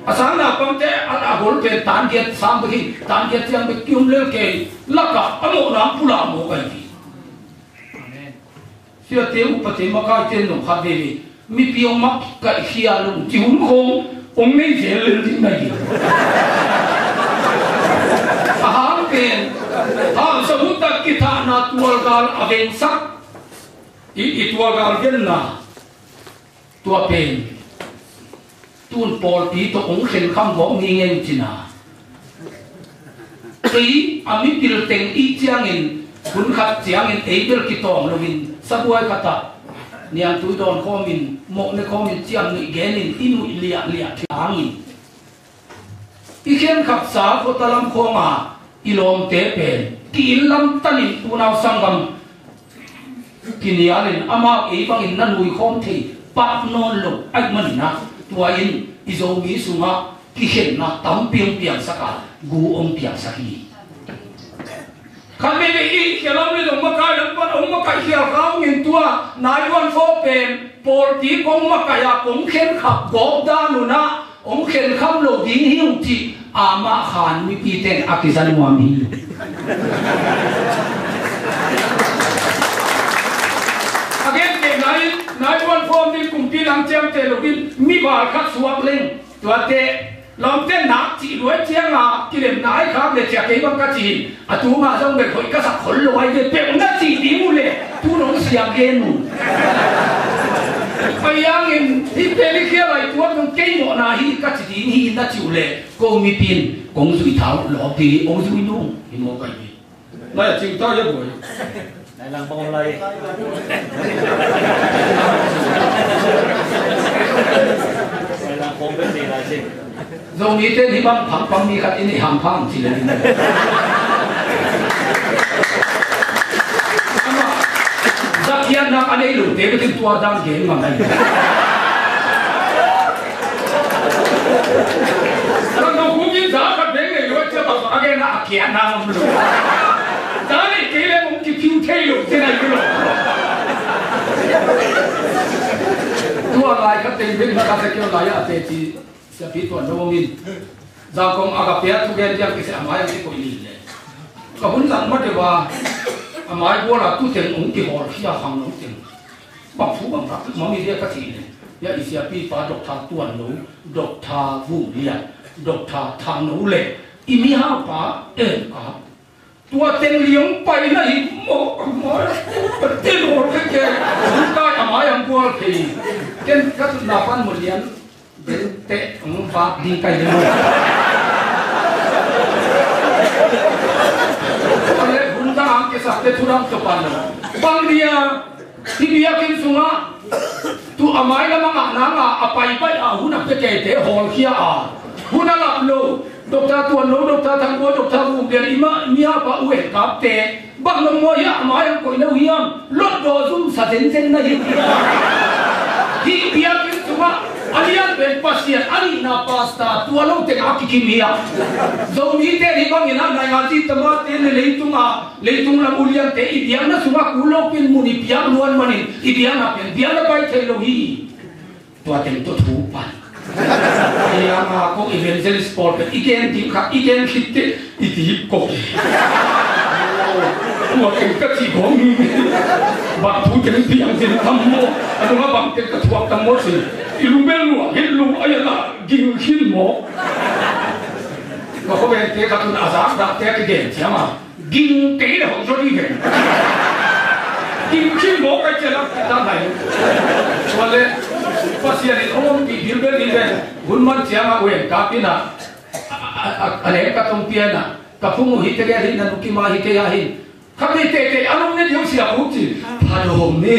A sang naupangte a, a gol pen tan giat sang bek hi, tan giat ciang bek kium lel kei lakah a mawhna pulak maw kai hi. Siate upate makaite nong khat veve mipi hong makaih khia lo ci hun khong hong nei zel lel ding na hi. A hang pen hausa hun tak kithahna tualgal a vengsak i, i tualgal genna. Tua pen tun pawlpi tawh hong khenkham gawp ngingei uh cina. Kei a mipil teng ih ciangin hun khat ciangin ei bel kitawng loin sabuai khatah niangtui dawn khawmin mawhne khawmin ciamnuih genin i nuih liahliah thilangin i khenkhatsa khuatalam khawnga i lawmte pen ki-inn lam tanin unau sanggam kinialin amau ei bangin na nuikhawm thei pak nawn lo aih maninah tua in i Zomi sungah kikhenna tampi hong piangsak a gu hong piangsak hi. Khat veivei i khialam le dong makai lam pan hong makaih khial kha hong in tua nai luan faw pen pawlpi kong makaih a kong khenkhat gawp dan unah hong khenkham lo ding hi uh cih amah khan mipite in a kiza nuam hi. A gen kei nai nai luan faw ding kumpi lam ciamte lo ding mi val khat suak leng tuate lawmte nak cih luai cianga kilemna ai khak le cia kei bang ka ci hi. A tungah zong bek hoih ka sak khol lo ai ve peuh na cih ding uh le tu nong siam gen uh. Pai angin hih pen i khial ai tuat nong kei mawhna hi ka ci ding hi na ci uh le ko mipin kong zui thau lawpi ong zui nung hi maw kai hi. Lai a cing ta ia buai. Lai lang bawm lai. Lai lang bawm bek nei lai cing. Zomi te ni bang pang pang mi khat in i ham phang ci le ni. Ama, zakian nak a nei lo te betin tua dang gen ma ngai. Za khat veng nei lo a, cia bang a gen a, a kiatna om lo. Za nei kei leng hong kiphiu thei lo ci na hi lo. Tua lai khat teng veng na ka se keu lai a te ci. Siapi tuan lo om in. Za kong a ka pia thugen tiang kise a mai ang kikoih lin le. Ka hun zang ma deuh a, a mai gual a tu teng hong kihawlkhia khang lo teng. Bang thu bang rak mami dia ka cih leh, ya i siapipa Doctor Tuan Lo, Doctor Vung Lian, Doctor Thang Lo le i mihaupa En Kap. Tua teng liang pai na hi maw, a mai a tung pen ten hawl kei kei. Tung kai a mai ang gual kei. Ken ka tutna pan Mun Lian Bente ang vak ding kai ding. Ole hun dang ang kisakte thu dang to pan. Bang dia, hih biakinn sungah tu a mai lam a ngah nang a, a paipai a hun a pia keite hawlkhia a, hun a lap lo. Doctor Tuan Lo, Doctor Thang Bawi, Doctor Vung Lian, i mah, i mihaupa U En Kapte. Bang nong mawi hiam, a mai ang koih lo hiam? Lotdaw zum sa zenzen na hi. Hih biakinn sungah a lian pen Pasian, a nihna pastor, tua lo teng a kikim hi a. Zomite hih bangin a naingan ci tamate le leitung a, leitung lam uliante i biakna sungah kul lo pen mun i piak luan manin i biakna pen biakna pai thei lo hi. Tua teng tawh thu pan. Ei, ama kong evangelist pawl pen i gen ding kha, i gen khit teh i ti kok. Tua teng ka cih kong hi. Bang thu teng piang ding tam maw? A nungah bang teng ka thuak tam maw ci. I lu bel lua, hih lu a ia la ging khin maw? Ka khuavengte khat un a zak dahte a kigen ciang a. Ging kei le hong zaw ding ve. Ging khin mawk kai ciang a kita nai. Tua le Pasian in hong ompih bilbel ding ve. Hun man ciang a U En Kap in a, a, a, a, a leng ka tong pian a, ka phung uh hi tegel hi, na nu kim a hi kei a hi. Khat ni teitei a nung ni ding sia kuk ci. Pha dawm ni.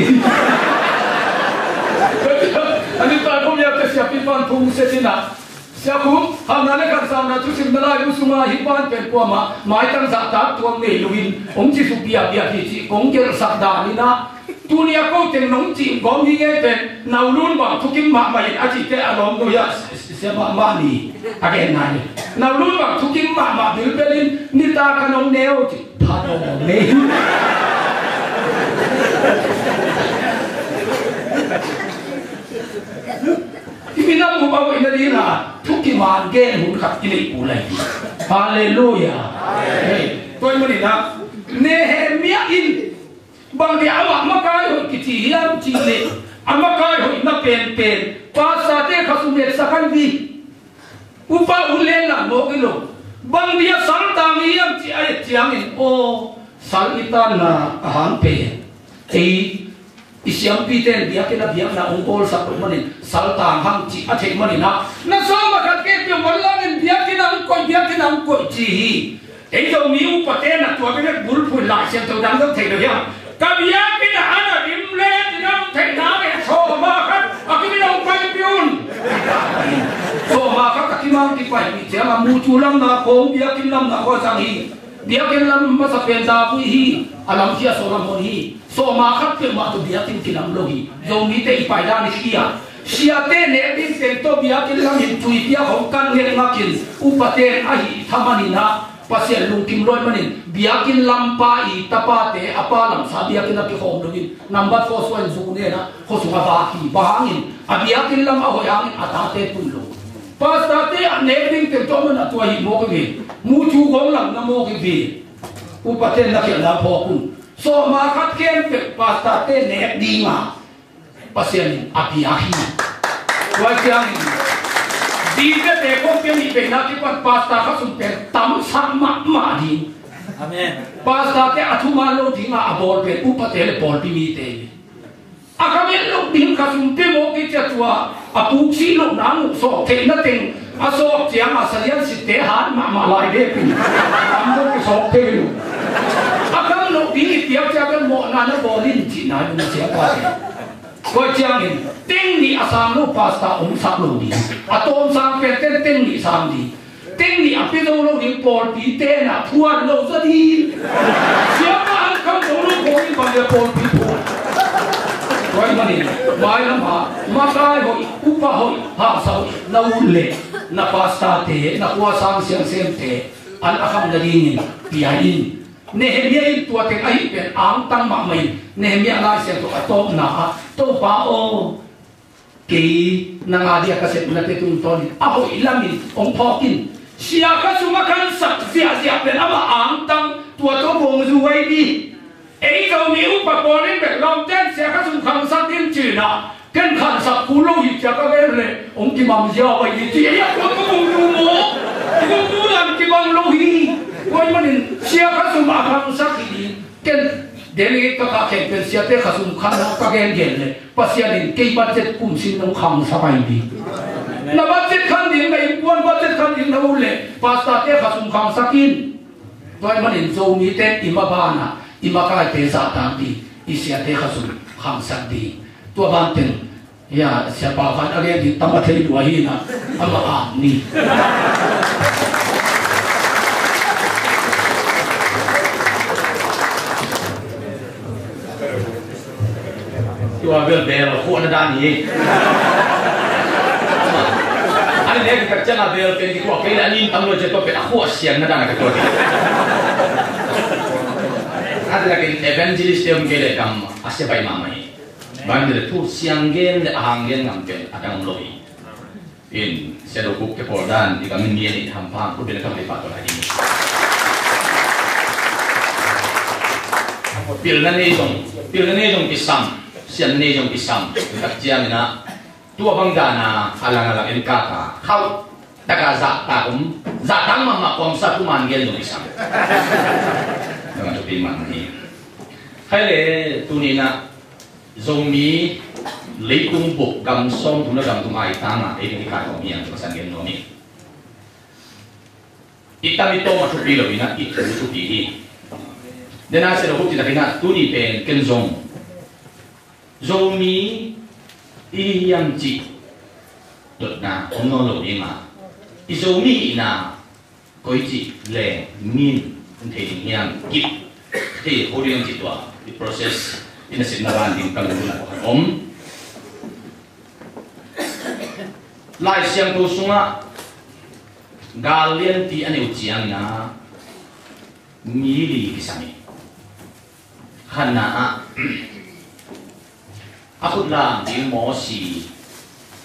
A ni ta kong ya te siapipa in phung se ci na. Sia Khum, hauhna le khansauna thusim na lai uh sungah hih pan pen kuamah maitang zahtak tuam nei loin hong ci suk biakbiak hi cih kong gelhsak dan in ah, tuni a ko teng nong cih gawm hi ngei pen Naulun bang thukim mahmah in a cihte a lawm nuih ah sia mahmah ni a gen nai. Naulun bang thukim mahmah bilbel in nitak a nong neu cih pha dawm nei. I minam bup a hoihna dingin a thukiman gen hun khat i neih kul ahi hi. Halleluiah. Amen. Tua ahih manin ah Nehemiah in bang dia amah makai hoih kici hiam cih leh, a makai hoihna penpen pastorte khasum etsak ahi hi. Upa un lenlan mawk hi lo. Bang dia saltang hiam cih a et ciangin, aw, sal i tanna a hang pen ei i siampite in biakinn a biakna hong bawlsak loh manin saltang hang cih a theih manin ah, na sawm a khat kei peuh manlangin biakinn a hong koih, biakinn a hong koih ci hi. Ei Zomi upate na tua bek bulphuh in Lai Siangtho dang zong theih lo hiam? Ka biakinn a an a dim le ci na hong theih nang e, sawm a khat a kimin hong paipih un. Sawm a khat a kimang kipaipih ciang a mucu lamna khawng biakinn lamna khawng zang hi. Biakinn lam masa pen Davui hi, a lamkhia Solomon hi. Sawm a khat peuhmah tawh biakinn kilam lo hi. Zomite i paidan i khia. Siate nek ding teng tawh biakinn lam in tuipiak hong kan ngekngak in upate in ahi thaman in ah Pasian lungkim luai manin biakinn lampa i tapate a pa lamsa biakinn a kikhawm lo in number four suan zu nen ah khuasung a vak hi. Bang hangin a biakinn lam a hoih hangin a tate tun lo. Pastorte a nek ding teng tawh man a tua hi mawk hi ve. Mucu gawng lam na mawk hi ve. Upate na khialhna phawk un. Sawm a khat khempeuh pastorte nek ding a Pasian in a pia hi. Tua ciangin dikte khawng pia nih veina kipan pastor khasum pen tamsak mahmah ding. Amen. Pastorte a thuman lo ding a a bawl pen upate le pawlpi mite hi. A kha met loh ding khasum pia mawk hi cia tua a puk sih loh nang uh sawk theihna teng a sawk ciang a salian sitte hat mahmah lai dek in tam dong kisawk thei lo. A kham loh ding i piak cia kan mawhna na bawl in cihna ding a siapa te. Tua ciangin teng nih a sang lo pastor om sak lo ding. A tawm sang pen ten teng nih sang ding. Teng nih a pia zo lo ding pawlpi te na phuan lo zaw ding. Siapa an kham zo lo khawng in bang le pawlpi phuan. Tua ahih manin mailam ah makai hoih, upa hoih, hausa hoih na ut leh na pastor-te, na khuasang siangsemte an a kham nadingin pia in. Nehemiah in tua teng ahih pen angtang mahmah in, Nehemiah Lai Siangtho a tawpna ah, Topa aw, kei nang a dia ka sepnate tungtawnin a hoih lamin hong phawk in. Sia Kha Sum a khangsak ziahziah pen amah angtang, tua tawh kong zu ahi hi. Ei Zomi upa pawl in bek Lamte'n Sia Kha Sum khangsak in ci-in ah, ken khangsak kul lo hi ci-a ka gen leh hong kimang ziau ahi hi ci. Ei a tua tawh kong zu maw, kong zu dan kimang lo hi. Tua ahih manin Sia Kha Sum a khangsak hi ding. Ken delegate ka kah khempeuh in siate Kha Sum khan ka gengen leh, Pasian in kei budget kum sin nong khangsak ahi hi. Na budget khan ding, na innkuan budget khan ding na ut leh, pastor-te Kha Sum khangsak in. Tua ahih manin Zomite i maban ah i makaite zahtak ding, i siate Kha Sum khangsak ding. Tua ban teng, ya, Sia Pau Khan a gen ding tam a thei lua hi na, amah ang ni. Tua bel bel khuahna dan hi. A ni nek ka ciang a bel pen kikhuah kei leh a nin tam lo ciang tua pen a khuah siangna dan a ka tua ding. A diakin evangelist te om kei leh gam a sia bai mahmah hi. Bible le thu siang gen le a hang gen ngam pen a dang om lo hi. In, Sia Do Kuk te pawl dan i gam in mi a nih hampha, khut beng le kham lei pah tua lai ding. Pilna nei zong, pilna nei zong kisam, siatna nei zong kisam. Tak ciangin ah, tua bang dan a, a lang a lang en kaka, khauh taka zahtak om, zahtak mahmah kawmsa thuman gen zong kisam. Nang a thupi man hi. Khai le, tuni-in ah, Zomi leitung bup gam sawmthum le gam thum a i tang a, ei ding i kaikhawm hi hang, ka san gen nuam hi. I tam i tawm a thupi lo in ah, i thu thupi hi. Den a Sia Do Kuk cih takin ah, tuni pen ken zong Zomi i hi hiam cih dotna om nawn lo ding a, i Zomi hihna koici le min hong thei ding hiam, kip thei kho ding hiam cih tua i process i nasepna van ding ka lungdamna khat om. Lai Siangtho sungah gal lianpi a neu ciangin ah mi li kisam hi. Khatna ah, a khut lam ding Mosi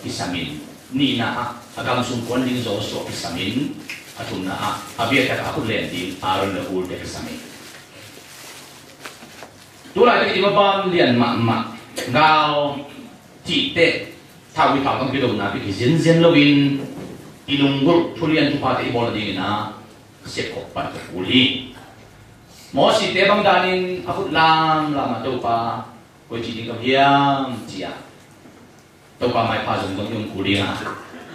kisam in, nihna ah, a gam sung kuan ding Joshua kisam in, a thumna ah, a biatak a khut len ding Aaron le Hur te kisam in. Tulaitak i maban lian mahmah, gal cihte, thau i thau tang kidona pi kizenzen loin, i lunggulh thulian thuphate i bawl nadingin ah, sepkhop pan ka kul hi. Mosi te bang danin a khut lamlam a, Topa, koi ci ding ka hiam, ci-a Topa maipha zongzong i om kul ding a,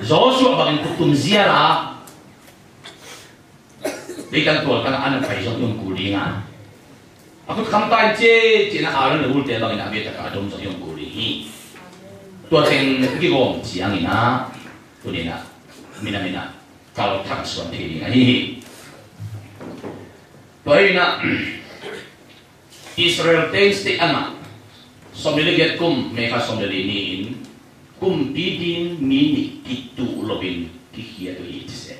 Joshua bangin khut tum zial a, leitang tualtang a an pai zong i om kul ding a, a khut kham ta in ci, ci-in a Aaron le Hur te bangin a biatak a dom zong i om kul ding hi. Tua teng i kigawm ciangin ah, tuni-in ah, minam in ah kal thak suan thei ding ahi hi. Tua hi-in ah, Israel te in state a ngah sawm le giat kum, May kha sawm le li ni-in, kumpi ding mi nih kituh loin kikhiat uh hi ci se.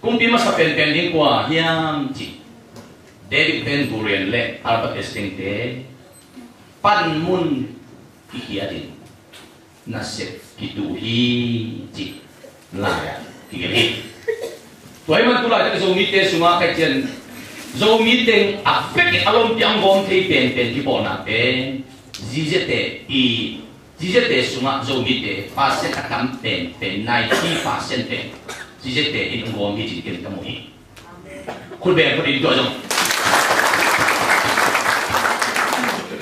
Kumpi masa penpen ding kua hiam cih, David Ben Gurion le Albert Einstein te panmun kikhiat in nasep kituh hi cih lai-ah kigelh hi. Tua ahih man tulaitak Zomite sungah kaician Zomi teng a bek in a lompi a gawm thei penpen kipawlna pen ziziate i, ziziate sungah Zomite percent a tam penpen ninety percent pen ziziate in gawm hi cih ken ka mu hi. Khut beng khut in tua zong.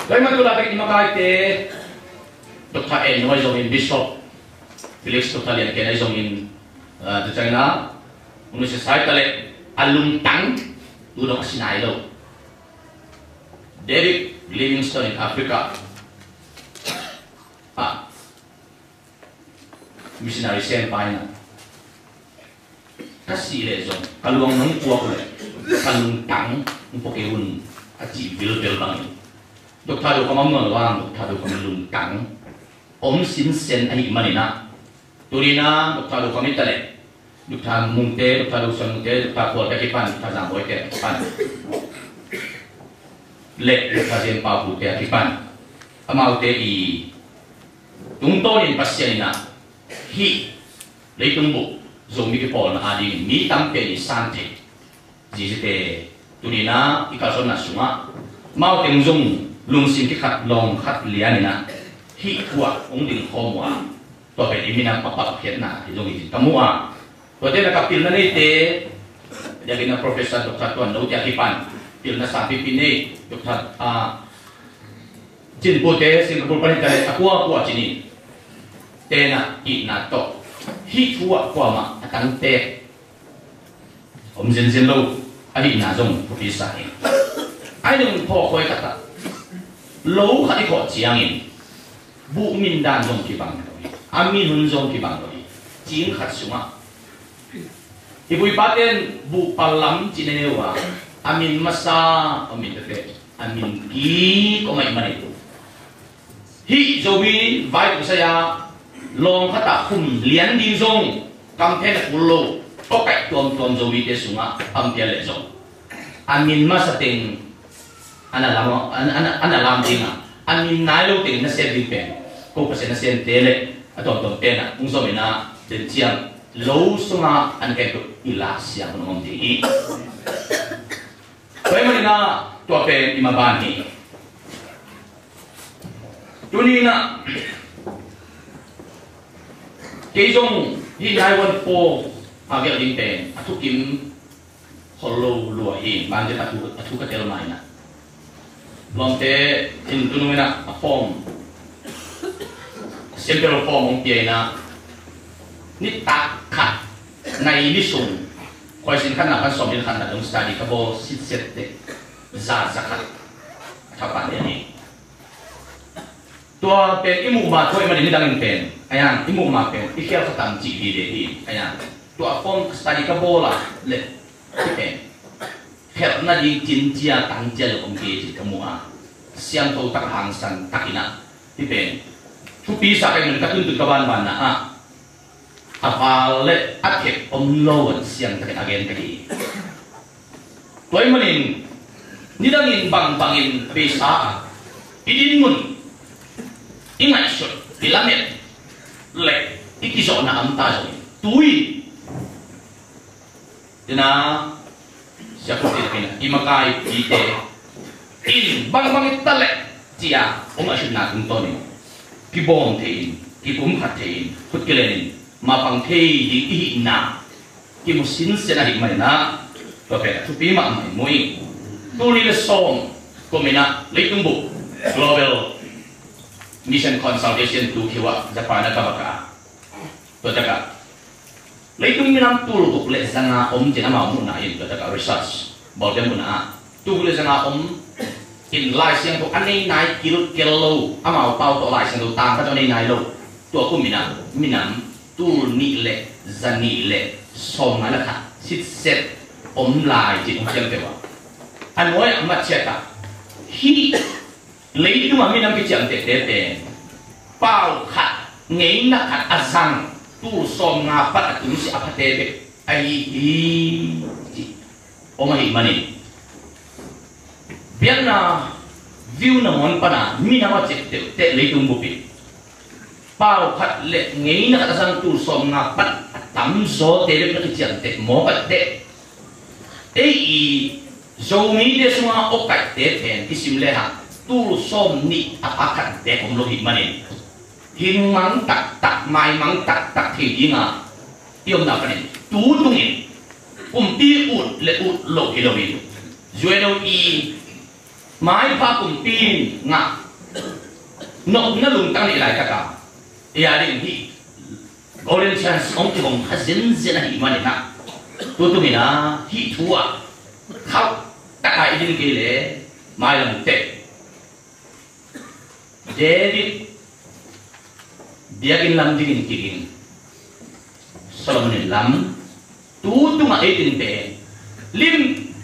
Tua ahih man tulaitak i makaite, Doctor En Nuai zongin, Bishop Felix Doctor Lian Ken ahi zongin, ah, tu ciangin ah, University sai ta leh a lungtang tu dong a si nai lo. David Livingstone in Africa ah missionary sem pa in ah, ka sih leh zong ka luang nong puak uh leh ka lungtang hong pua kei un, a cih vilvel bangin Doctor Do Kham om nawn lo a, Doctor Do Kham lungtang om sinsen ahih manin ah, tuni-in ah Doctor Do Kham i ta leh, Doctor Mungte, Doctor Do San Mungte, Doctor Khualte a kipan, Doctor Zang Bawite a kipan, le Doctor Zen Pau Pute a kipan, amaute i tungtawnin Pasian in ah hih leitung bup Zomi kipawlna adingin mi tampi i san thei zizite, tuni-in ah i kalsuanna sungah amau teng zong lungsim kikhat lawng khat lianin ah hih thu ah hong dingkhawm uh a, tua pen i minam pakpak khiatna hi zong hi cin ka mu a. Tuate lakah pilna neite, a diakin ah Professor Doctor Tuan Lote a kipan pilna sangpipi nei, Doctor, ah, Cin Pute, Singapore pan hi ta leh, a kuakua cin in, tenna itna tawh hih thu ah kuamah a tangte om zenzen lo ahihna zong thupi sa hi. Ahi zongin phawk huai khat ah lo khat i khawh ciangin buh min dan zong kibang lo hi, a min hun zong kibang lo hi. Cing khat sungah i pu i pate'n buh pal lam ci ne uh a, a min masa om in tete, a min kik om ahih manin, hih Zomi vai tung sai-a lawng khat ah khum lian ding zong kam phen a kul lo, awkaih tuamtuam Zomite sungah a om pian leh zong, a min masa teng a na lam, a na, a na, a na lam ding a, a min nai lo teng nasem ding pen ko Pasian nasemte le a tuamtuam pen ah hong zom in ah, den ciang lo sungah a na kem tuk i lak siang hong om ding hi. Tua ahih manin ah tua pen i maban hi. Tuni-in ah kei zong hih nine one four a gelh ding pen a thukim khol lo lua hi. Banziat a thu, a thu ka tel mah in ah, lawmte in tunung in ah a form, sample form hong pia in ah, nitak khat, nai ni sung, khuaisin khatna pan sawmnih khatna dong study ka bawl sitset teh, za, za khat a thapat lian hi. Tua pen i muh ma thu ahih manin nidangin pen, a yang i muh ma pen i khial kha tam cih vive hi. A yang tua form study ka bawl a leh, hih pen khelhna ding cin cia tang cia zong om kei cih ka mu a, siangtho tak, hangsan tak in ah, hih pen thupi sa ka hih manin ka tuntun ka banbanna ah a val le a thep om lo in siang takin a gen ka hi. Tua ahih manin nidangin bangbangin beisa a, i dinmun, i ngaihsut, i lamet le i kizawhna a om ta zongin, tui, tua na, siapuak in a, i makaipite in bangbang i ta leh ci-a hong ngaihsutna tungtawnin kibawm thei-in, kipumkhat thei-in, khut kilenin mapang thei ding i hihna kimu sinsen ahih manin ah, tua pen a thupi mahmah in mu ing. Tul nih le sawm kum in ah leitung bup Global Mission Consultation two khin uh ah Japan ah ka va kah a, tua takah leitung minam tul guk le za nga om ci-in amau muhna in, tua takah research bawlte muhna ah tul guk le za nga om in, Lai Siangtho a nei nai kilkel lo, amau pau tawh Lai Siangtho tang khat tawh a nei nai lo, tua kum in ah minam tul nih le za nih le sawmnga le khat sitset om lai ci-in hong ciamteh uh a. A nuai-ah a matchiat ah, hih leitung a minam kiciamtehte pen pau khat, ngeina khat a zang, tul sawmnga pan a tungsiah a phate bek ahi hi, ci om ahih manin, biakna view nangawn pan a minam a ciamteh uh teh leitung bup in pau khat le ngeina khat a zang, tul sawmnga pan a tamzawte bek na kiciamteh mawk a teh, ei i Zomite sunga awkaihte pen kisim le hang tul sawmnih a pha khat bek om lo ahih manin, hing mang taktak, mai mang taktak thei dinga i omna panin tu tungin kumpi ut le ut lo hi loin, U N O i maipha kumpi in ngah nopna lungtang nei laitak a, ei a ding hih golden chance hong kihong kha zenzen ahih manin ah, tu tungin ah hih thu ah khauh taka i din kei leh, mailam teh David biakinn lam dingin kiging, Solomon in lam, tu tungah ei teng pen lim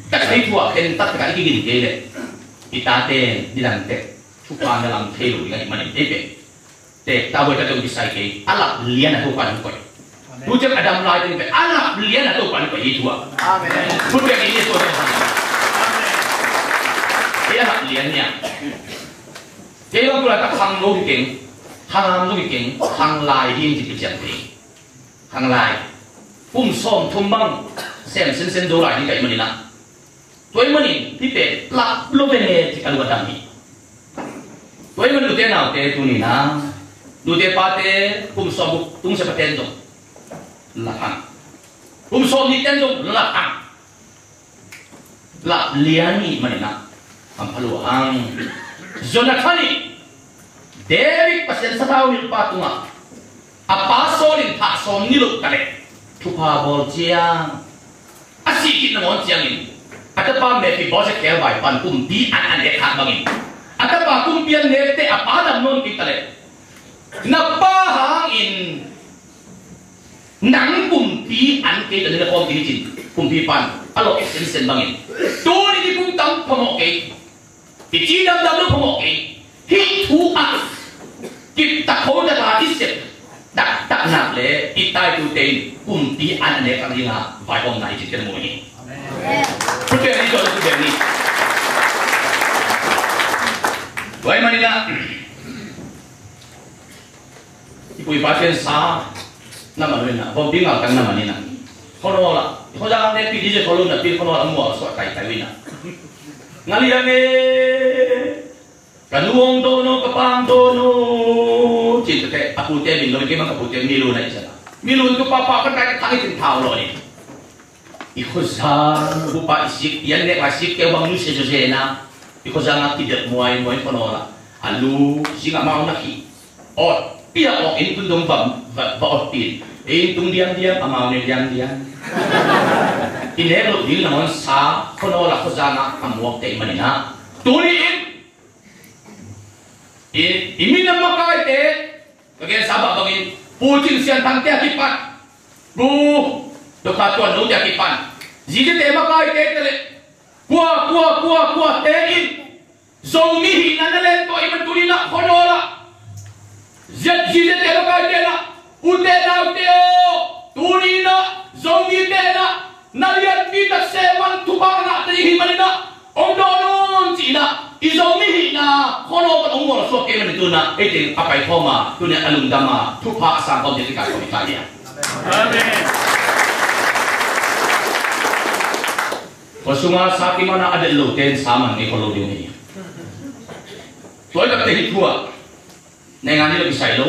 taka hih thu ah khentat taka i kigin kei leh, i tate in nidang teh Thupha na lam thei lo ding ahih manin ei pen tek ta huai ta dong kisai kei, a lap lian a Topa in hong koih. Tu ciang a dam lai teng pen a lap lian a Topa in hong koih hi thu ah. Amen. Thupha in ei tua ding. Ei a lap lian hi a. Kei bang tu laitak khangno hi keng, khangam zong hi keng, khanglai hi ing ci kician kei. Khanglai. Kum sawmthum bang sem sensen zo lai ding ka hih manin ah, tua ahih manin hih pen lap lo veng e ci ka lung a dam hi. Tua ahih manin nute naute tuni-in ah, nute pate kum sawmguk tung siapa ten zong lap hang. Kum sawmnih ten zong lap hang. Lap lian i hih manin ah hampha lua hang. Jonathan in David Pasian sathau hilhpa tungah a pa Saul in thah sawm ni loh taleh thupha bawl ciang, a sih khit nangawn ciangin a tapa Mephiboset khebai pan kumpi an a nek khak bangin, a tapa kumpi an nek teh a pa dam nawn kei taleh, na pa hangin nang kumpi an kei ta ni na khawm kei hi cin, kumpi pan a lawh sensen bangin, tuni i pumtang phamawh kei, i cidamdam lo phamawh kei. Hih thu ah kiptak kho tak a i sep taktaknak le i taitute in kumpi an a nek tak ding a vaihawmna hi cin ka mu hi. Amen. Thuteng ni, thuteng ni. Tua ahih manin ah i pu i pa ten sa na man lo in ah, vom pi ngal kan na man in ah, Khuanawl ah, Khuazang ne pi di ze kho lo na pi Khuanawl ah mual suah tai tai in ah, nga liang e, ka nu hong dawn o, ka pa hong dawn o, cin tete a pute min lo in, kei bang ka pute Milun ah i sa na, Milun tu papa kan tai ka thang i tin thau lo ni. I Khuazang bupa i sik, i an nek lai sik keu bang nusia zawzen a, i Khuazang a kidelh muaimuai Khuanawl ah, a lu zing amau na khih awt piak awk in tun dong va, va, va awt pin. Ei in tung diamdiam, amau ne diamdiam. I nek loh ding nangawn sa Khuanawl ah Khuazang ah a muak teh i manin ah, tuni in i, i minam makaite, ka gensa mah bangin Pu Cin Sian Thangte a kipan, Pu Doctor Tuan Note a kipan, zizete makaite te le kua, kua, kua, kua te in Zomi hihna na len tua i man tuni in ah Khuanawl ah zizete makaite in ah, ute naute aw, tuni in ah Zomite in ah na lianpi tak seman thupha ngah ta ding hi manin ah, hong dawn un ci in ah, i Zomi hihna Khuanawl pan hong mual suak kei manin tu in ah, ei teng a pai khawm a, tuni a lungdam a, thupha a sang khawm ding a kikal khawm i ta hi a. Amen. Khua sungah sa kiman a, a delh lote in sa man ngei khol lo ding hi. Tua hi takte hih thu ah, naingan hi lo kisai lo,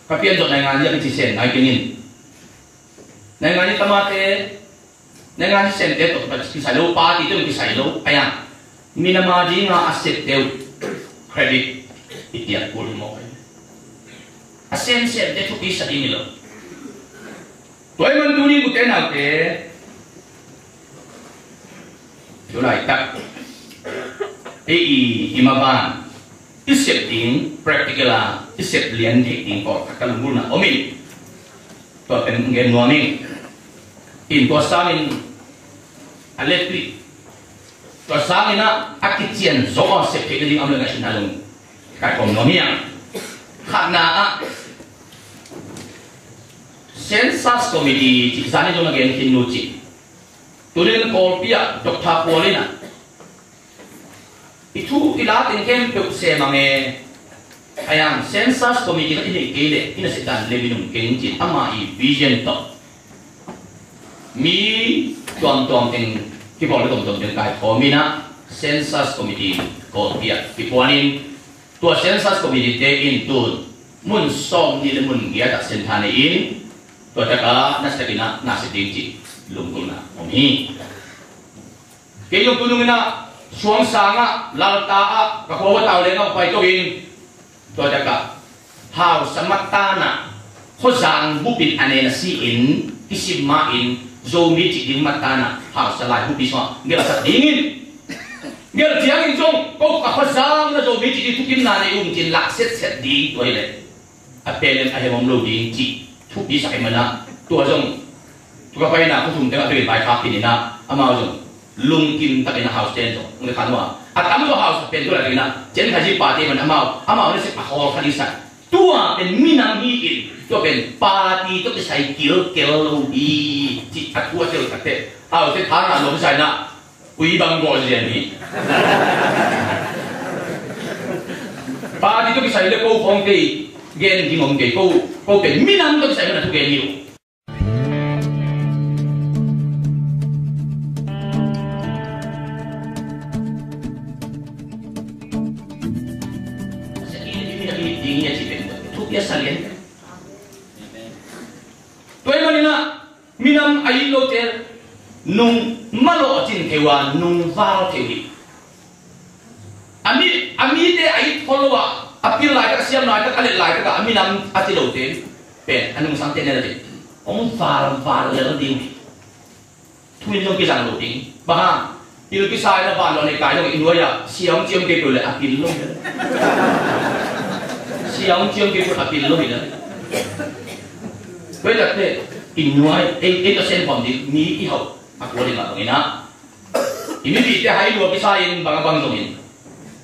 ka pian zawh naingan hi a kici sen nai keng in. Naingan hi tamate, naingan hi sente tawh kisai lo, party te kisai lo, a yang minam a dinga a septe uh credit i piak kul hi mawk. A semsemte thupi sa ding hi lo. Tua ahih man tuni ute naute, tu laitak ei i, i maban i sep ding practical a i sep lian theih ding kawlkhat ka lunggulhna om in, tua pen gen nuam ing. In tua sangin a letpih, tua sangin ah a kician zo a sep theih nading a om le ngaihsutna zong kaikhawm nuam hi a. Khatna ah Census Committee cih zani zong a gen khin nu cih, tunin Kawlpi ah Doctor Pual in ah, i thu i la teng khempeuh sem ang e, a yang Census Committee khat i neih kei leh i nasep dan lem i nung keng cin, ama i vision tawh mi tuamtuam teng kibawl le tuamtuam teng kaikhawm in ah Census Committee Kawlpi ah kipuan in, tua Census Committee te in tun mun sawmnih le mun giat ah centre nei in, tua tak ah nasia takin ah na sep ding cih lunggulhna om hi. Kei zong tu nung in ah Suangsang ah, Lalta ah, ka khua Huatau leng ah paito in, tua tak ah hausa mattan ah Khuazang bup in a nen a si in kisim ma in, Zomi cih ding mattan ah hausa lai bupi sungah gelhsak ding in, gelh ciangin zong ko ka Khuazang na Zomi cih ding thukimna nei ung cin lak setset ding, tua hi leh a pelem a hem om lo ding cih thupi sak ahih manin ah, tua zong thu ka paina khuathum teng ah tua in vaikhak khin in ah, amau zong lungkim takin a house ten zong hong le khan uh a, A tam lo hausa pen tu la ding na. Chen kha ji party man amau, amau na sep a hall kha ding sa. Tua pen minam hi in, tua pen party tawh kisai kilkel lo hi. Ci a thu a tel takte. Hausa tha na lo kisai na. Ui bang go zian hi. Party tawh kisai le ko khong kei gen ding om kei ko, ko pen minam tawh kisai man a thu gen hi lo. Tua ahih manin ah minam a it lote nung malawh cin thei uh a nung val thei uh hi. A mi, a mite a it khol lo a, a pil laitak, a siam laitak, a let laitak a minam a ci lote pen a nungsangte ne la ding, hong valval lel ding hi. Thu in zong kizang lo ding. Bang hang? Pil kisa in a van lo nei kai zong i nuai ah sia hong ciam kei peuh le a pil lo hi. Sia hong ciam kei peuh a pil lo hi. Tua hi takte i nuai ei, ei tawh sem khawm ding mi i hauh a kua ding a bangin ah i mipihte hai lua kisa in bang a bang zongin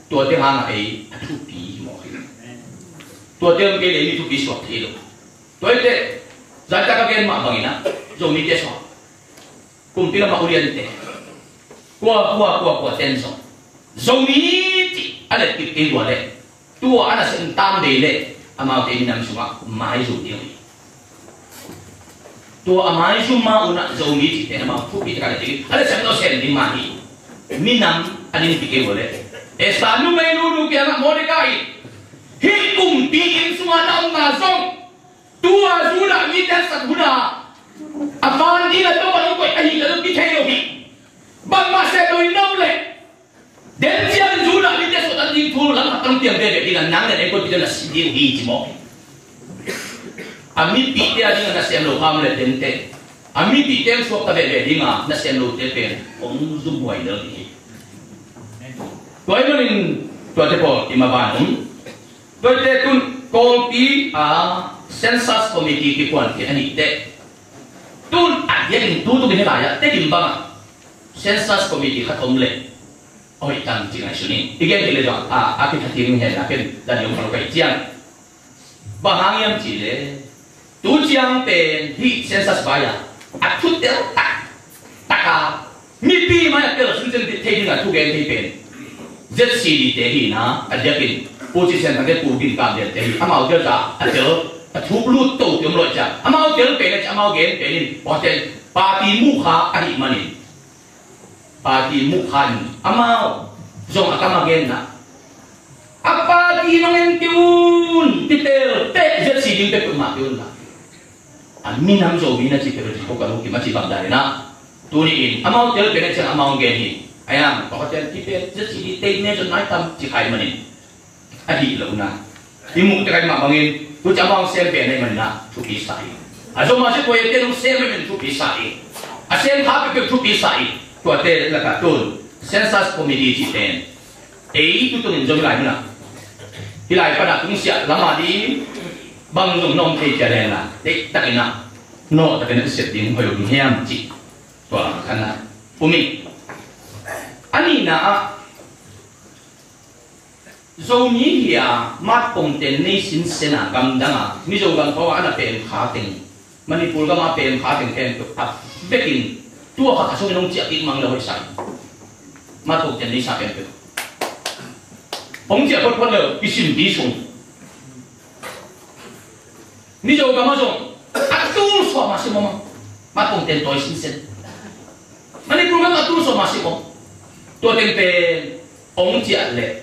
tuate hangah ei a thupi hi mawk hi. Tuate om kei le ei mi thupi suak thei lo. Tua hi teh zaitak a gen mah bangin ah Zomite suak kumpi lamah uliante kua kua kua kua ten zong Zomi cih a letkip kei lua leh tua a nasem tam bei leh amaute minam sungah maizum ding uh hi. Tua a maizum ma unah Zomi cihte amau thupi taka le ding a le sem lo sem ding mah hi. Minam a dingpi kei uh a le Esther numei nunu kiangah Mordecai in hih kumpi inn sungah na omna zong tua Judah mite a sat hunah a van ding a Topa nong koih ahi ka zong kithei lo hi. Bangmah sem lo in na om leh den ciang Judah mite suahtak ding thu lam khat tang piang veve ding a nang le nang koih pite na si ding uh hi ci mawk hi. A mipihte a ding a nasem lo kha om le dente a mipihte ang suakta veve ding a nasem lote pen hong zumhuai lel ding hi. Tua ahih manin tuate pawl i maban om. Tuate tun kawngpi a census committee kikuan khin a nih teh tun a diakin tutukin hi lai-ah tekim bangah census committee khat om leh a hoih tam ci ngaihsun in i gen kei le zong a, a kithatim henna ken la diom palo kai ciang. Bang hang hiam cih leh tu ciang pen hih census vai-ah a thutel tak taka mipi mai a tel sunsen thei dingah thugen thei pen Z C D te hi na a diakin Pu Cin Sian Thang te Pu Gin Kam Lian te hi amau tel ta a tel a thuk lut to ti om loih ciang amau tel pen a ci amau gen pen in pawten party mukha ahih manin party mukha in amau zong a kam a genna a party nong en kei un ti tel teh Z C D te peuhmah kei un la a minam Zomi na ci peuh ko ka lo kim a ci bang dan in ah tuni in amau tel pen a ciang amau gen hi. A yang pakhat tel ti pen Z C D te ne zon nai tam ci khai manin a hih lo na i muh te kai mah bangin tu ci amau sem pen a hih manin ah thupi sa hi. A Zomite tua te nong sem pen thupi sa hi. A sem kha peuh thupi sa hi. Tuate lakah tun census committee ci pen ei tu tungin zong hi lai munah hi lai panah tungsiah lamah ding bang zong na om thei cia lengla deihtakin ah nawhtakin ah i sep ding hoih lo ding hiam cih tua khanna um ing. A nihna ah Zomi hi a matpongte nei sinsen a gamdang a Mizo gam khawng a na pem kha teng Manipur gama pem kha teng khempeuh a bekin tua kha kha sungin hong ciah kik mang le hoih sa hi. Matpongte nei sa khempeuh hong ciah photphot le kisim pi sung Mizo gama zong a tul suah mah si mawh mah. Matpongte tawi sinsen Manipur gama a tul suah mah si mawh. Tua teng pen hong ciah leh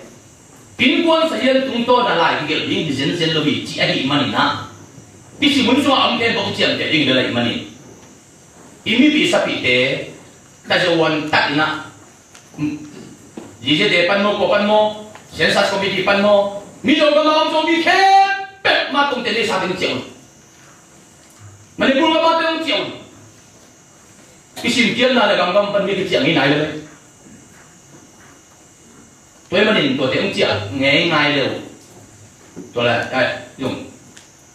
innkuan sahian tungtawn a lai kigelh ding hi zenzen lo hi cih ahih manin ah i simun sungah a om khempeuh hong ciamteh ding bel ahih manin i mipih sapihte tazohuan takin ah Zite pan maw, kua pan maw, census committee pan maw, Mizo gama om Zomi khempeuh matpongte nei sa teng ciah un. Manipur gama te hong ciah un. I simkiatna le gamgam pan mi ka ciah ngei nai le. Tua ahih manin tuate hong ciah ngei ngai le uh. Tua le ai zong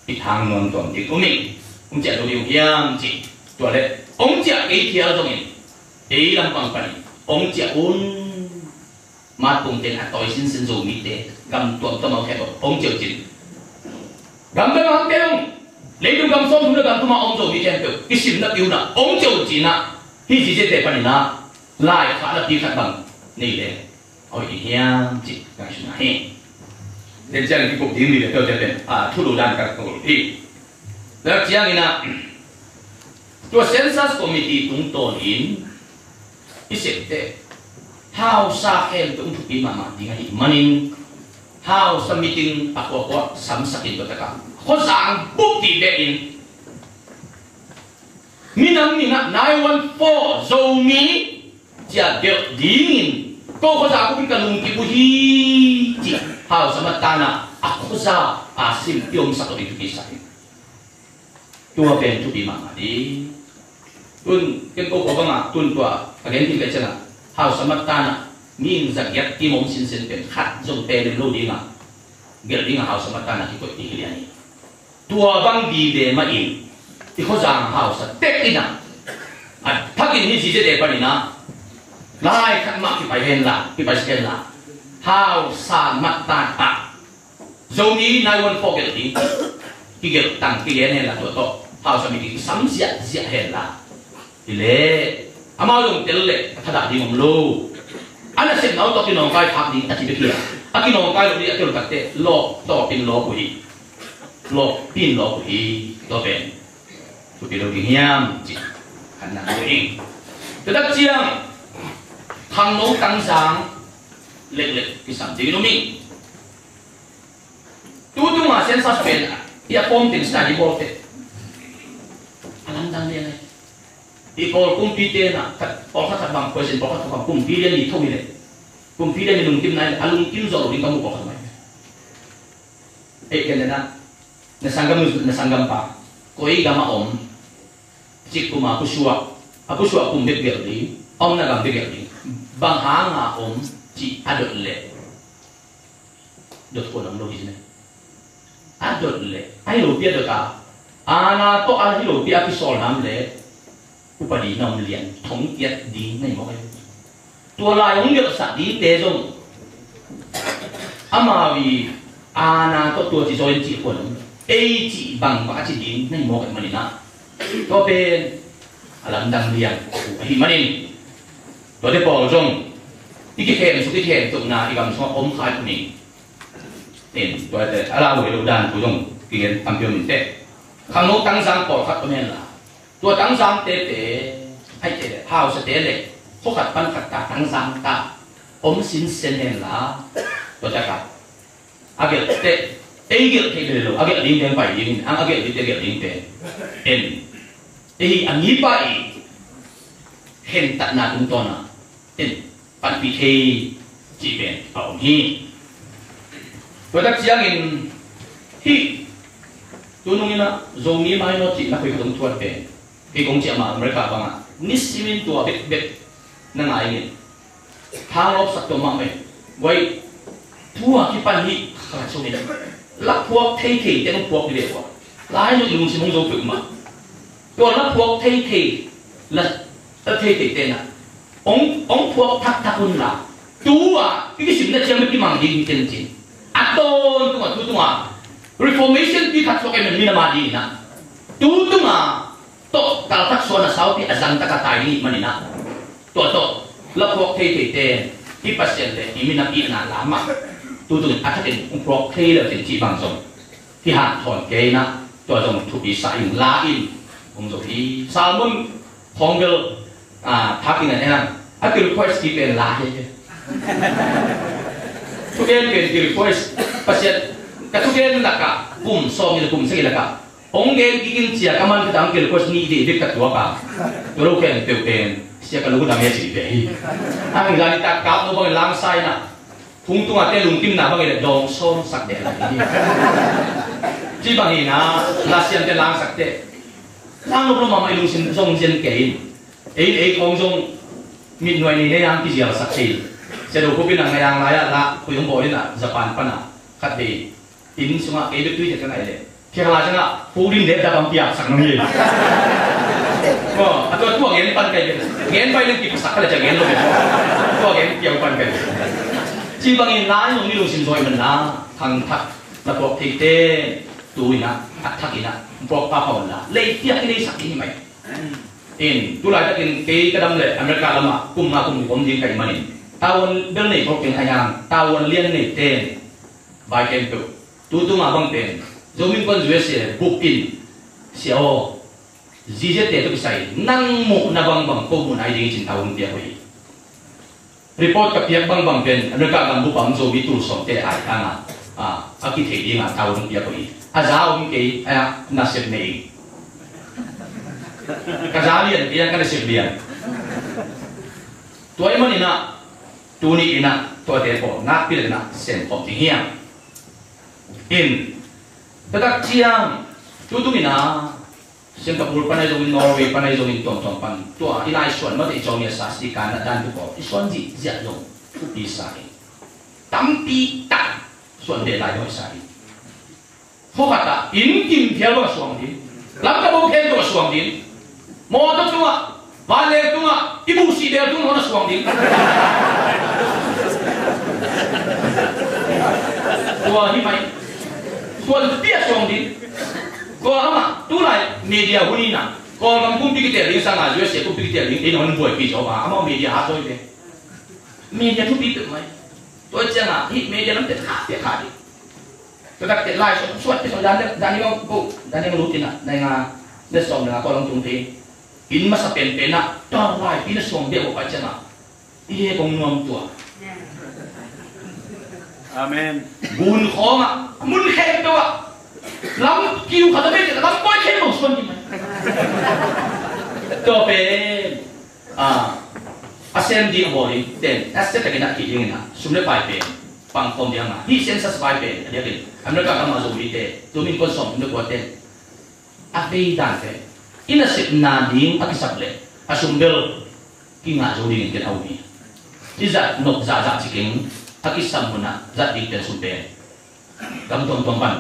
i thang nuam tuam ding um ing. Hong ciah zo ding uh hiam cih. Tua le hong ciah kei phial zongin ei lampang panin hong ciah un. Matpungte in a tawi sinsin Zomite gam tuamtuam a om khempeuh hong ciaucin. Gam bel hangte dong, leitung gam sawmthum le gam thum a om Zomi khempeuh kisimna piuna hong ciaucin ah, hih zizete panin ah laikhakna pi khat bang nei leng a hoih ding hiam cih ngaihsutna hi. Tua ciangin kikup ding mi le peuhte pen a thulu dan ka ngol hi. Tua ciangin ah, tua census committee tungtawnin i septe hausa khempeuh hong thupi mahmah ding ahih manin, hausa meeting a khuakhua samsakin tua takah khuazang bup dih bekin minam ningah nine one four Zomi cia gelh dingin ko khuaza bupin ka lungkip uh hi, cih hausa mattanah a khuaza a sim i omsak lo ding thupi sa hi. Tua pen thupi mahmah ding. Tun ken ko khua bangah tun tua a gen khin ka ciangah hausa mattanah mi in zagiat kim om sinsen pen khat zong pe lem lo dingah gelh dingah hausa mattanah kikoih ding hi lian hi. Tua bang dide mah in i khuazang hausa tek inah a thakin hih zizete paninah lai khat mah kipai henla, kipai henla, hausa mattanah Zomi nine one four gelh ding kigelh tang kigen henla, tua tawh hausa meeting kisam ziahziah henla. Hi leh amau zong tel leh a thadah ding om lo. A nasepna uh tawh kinawngkai khak ding a ci bek hi a, a kinawngkai lo ding a tel takte lawp tawpin lawp uh hi. Lawpin lawp uh hi. Tua pen thupi lo ding hiam cih khatna lo ing. Tua tak ciang khangno tangzang leklek kisam ding in um ing. Tu tunga census pen i a form teng study bawlte a lamdang lian ai. I pawl kumpite na khat, pawl khat khat bang question, pawl khat khat bang kumpi lian ni tho hi le. Kumpi lian ni lungkim nai le, a lungkim zawh lo ding ka mu pawl khat mai. Ei ken le na, na sanggam, na sanggampa koi gam a om, cik puma pusuak, a pusuak pum bek gelh ding, a omna gam bek gelh ding. Bang hanga om cih a dot leh dot khuan om lo hi cine. A dot leh a hi lopi a dot a, aana tawh a hi lopi a kisawl nam leh upadi na om lian thong kiat ding na hi mawk e. Tua lai hong gelhsak dingte zong amau i aana tawh tua ci zaw in cih khuan om lo. Ei cih bangbang a ci ding na hi mawk e maninah tua pen a lamdang lian ahi manin tuate pawl zong i kikhemsuk i khemsukna i gam sungah om khai ning. In tuate a lau hi lo dan tu zong kigen tampi om in teh. Khangno tangzang pawlkhat om henla tua tangzangte te ahi te le hausate le khuakhat pankhat ta tangzang ta om sinsen henla tua taka a gelhte ei gelh theih le lo a gelh ding teng pai ding in ang a gelh dingte gelh ding pen en ei hi a mipa i khentatna tungtawna in panpih thei cih pen a om hi. Tua tak ciangin hih tunung inah Zomi minor cih na khui khat hong thuat pen kei kong ciah ma America bangah nisimin tua bekbek na ngai in hang lawpsak tua mahmah in guai tua kipan hih khat sungin laphuak theithei te nong puak hi ve ua lai nong lungsim hong zo peuhmah. Tua laphuak theithei la a theithei tena ong ong phuak thakthak un la tu-a i kisimna ciang mi kimang ding hi ten cin a tawntunga tu tunga Reformation pi khat suak em em mi na ma ding ina tu tunga tawh kalthak suan a saupi a zang taka tai ding hi manina tua tawh laphuak theithei ten i Pasian le i minam ihna lamah tu tungin a thakin ong phuak thei lo ten cih bang zong hi hanthawn kei ina tua zong thupi sa in la in ong zo hi. Salmon khawng bel a, thak in a en ang a, thil request ki pen la hi. Thugen pen thil request Pasian ka thugen lakah kum sawm in kum sagih lakah hong gen kikin cia ka man ka tang thil request nih dih dik ka tuak a. Tua lo ken peuh pen sia ka lo dam hi a ci ve hi. Ang zani tak kap no bang langsa ina hung tunga te lungkimna bang ile dawng sawm sak deh lai hi. Ci bang hi na la siam te lang sak te lang lo lo mama i lungsim zong zian kei in ei ei khawng zong mitnuai nei nei ang kizial sak thei. Sia do khupin a ngai ang lai ah la khui hong bawl in a Japan pan a khat bei in sungah kei bek tui te ka ngai le. Thiang lai sangah pulin dep dap ang piak sak nong hi. Ko a tua tua gen pan kai bek gen pai leng kipsak ka le cia gen lo bek tua gen piau pan kai bek. Ci bangin lai zong ni lungsim zawi man la, khangthak na puak theite tu inah, a thak inah puak pha pha un la, lei piak i nei sak ding hi mai. In tu laitakin kei ka dam le America lamah kum nga kum om ding ka hih manin, tavuan bel nei phawk keng a hiang, tavuan lian nei ten vai ken peuh tu tungah bang pen Zomi Innkuan U S A bup in, sia aw, ziziate tawh kisai nang muhna bangbang ko muhna hi ding hi cin tavuan piak uh hi. Report ka piak bangbang pen America gambup a om Zomi tul sawmte ai hanga a, a kithei dinga tavuan piak uh hi. A za om kei a, nasep nei. Ka za lian kei a, ka nasep lian. Tua ahih maninah tuni inah tuate pawl nakpi takinah sem khawm ding hiam? In taktak ciang tutung inah Singapore pan ahi zongin, Norway pan ahi zongin, tuamtuam pan tua i lai suan mate i cawngin a sa sika na dan tu pawl i suan zihziah zong thupi sa in, tampi tak suan beh lai zong i sa in. Khua khatah inn kim phial bang a suang ding, lam ka bo khen tung a suang ding, mawtaw tungah, vanleng tungah, i buhsih bel tung hon a suang ding. Tua hi mai. Suan pi a suang ding. Tua amah tulai media hun inah Kawlgam kumpi kitel ding sanga U S A kumpi kitel ding in hon buaipi zaw a, amah media hat zaw hi ve. Media thupi peuh mai. Tua ciangah hih media lam pek kha pek kha ding. Tua tak lai suat suat pek suat dan dan ni bang ko dan ni bang lut inah nai nga le sawm le nga Kawlgam tung te. In masa penpen ah tua lai pi na suang deuh a pai ciangah i he kong nuam tua. Amen. Gun khawngah mun khempeuh ah lam kiu khat a bek lam pawi khempeuh suan ding mai. Tua pen a sem ding a bawl ding ten a sia takin a kih dingin a sum le pai pen pangkhawm ding a, hih census pai pen a diakin America gam a Zomite, Zomi Innkuan sawm le kuate a vei dante i nasepna ding a kisap leh a sum bel kingah zo dingin ken a um hi. I zat nop zahzah ci keng, a kisam munah zat ding pen sum pen gam tuamtuam pan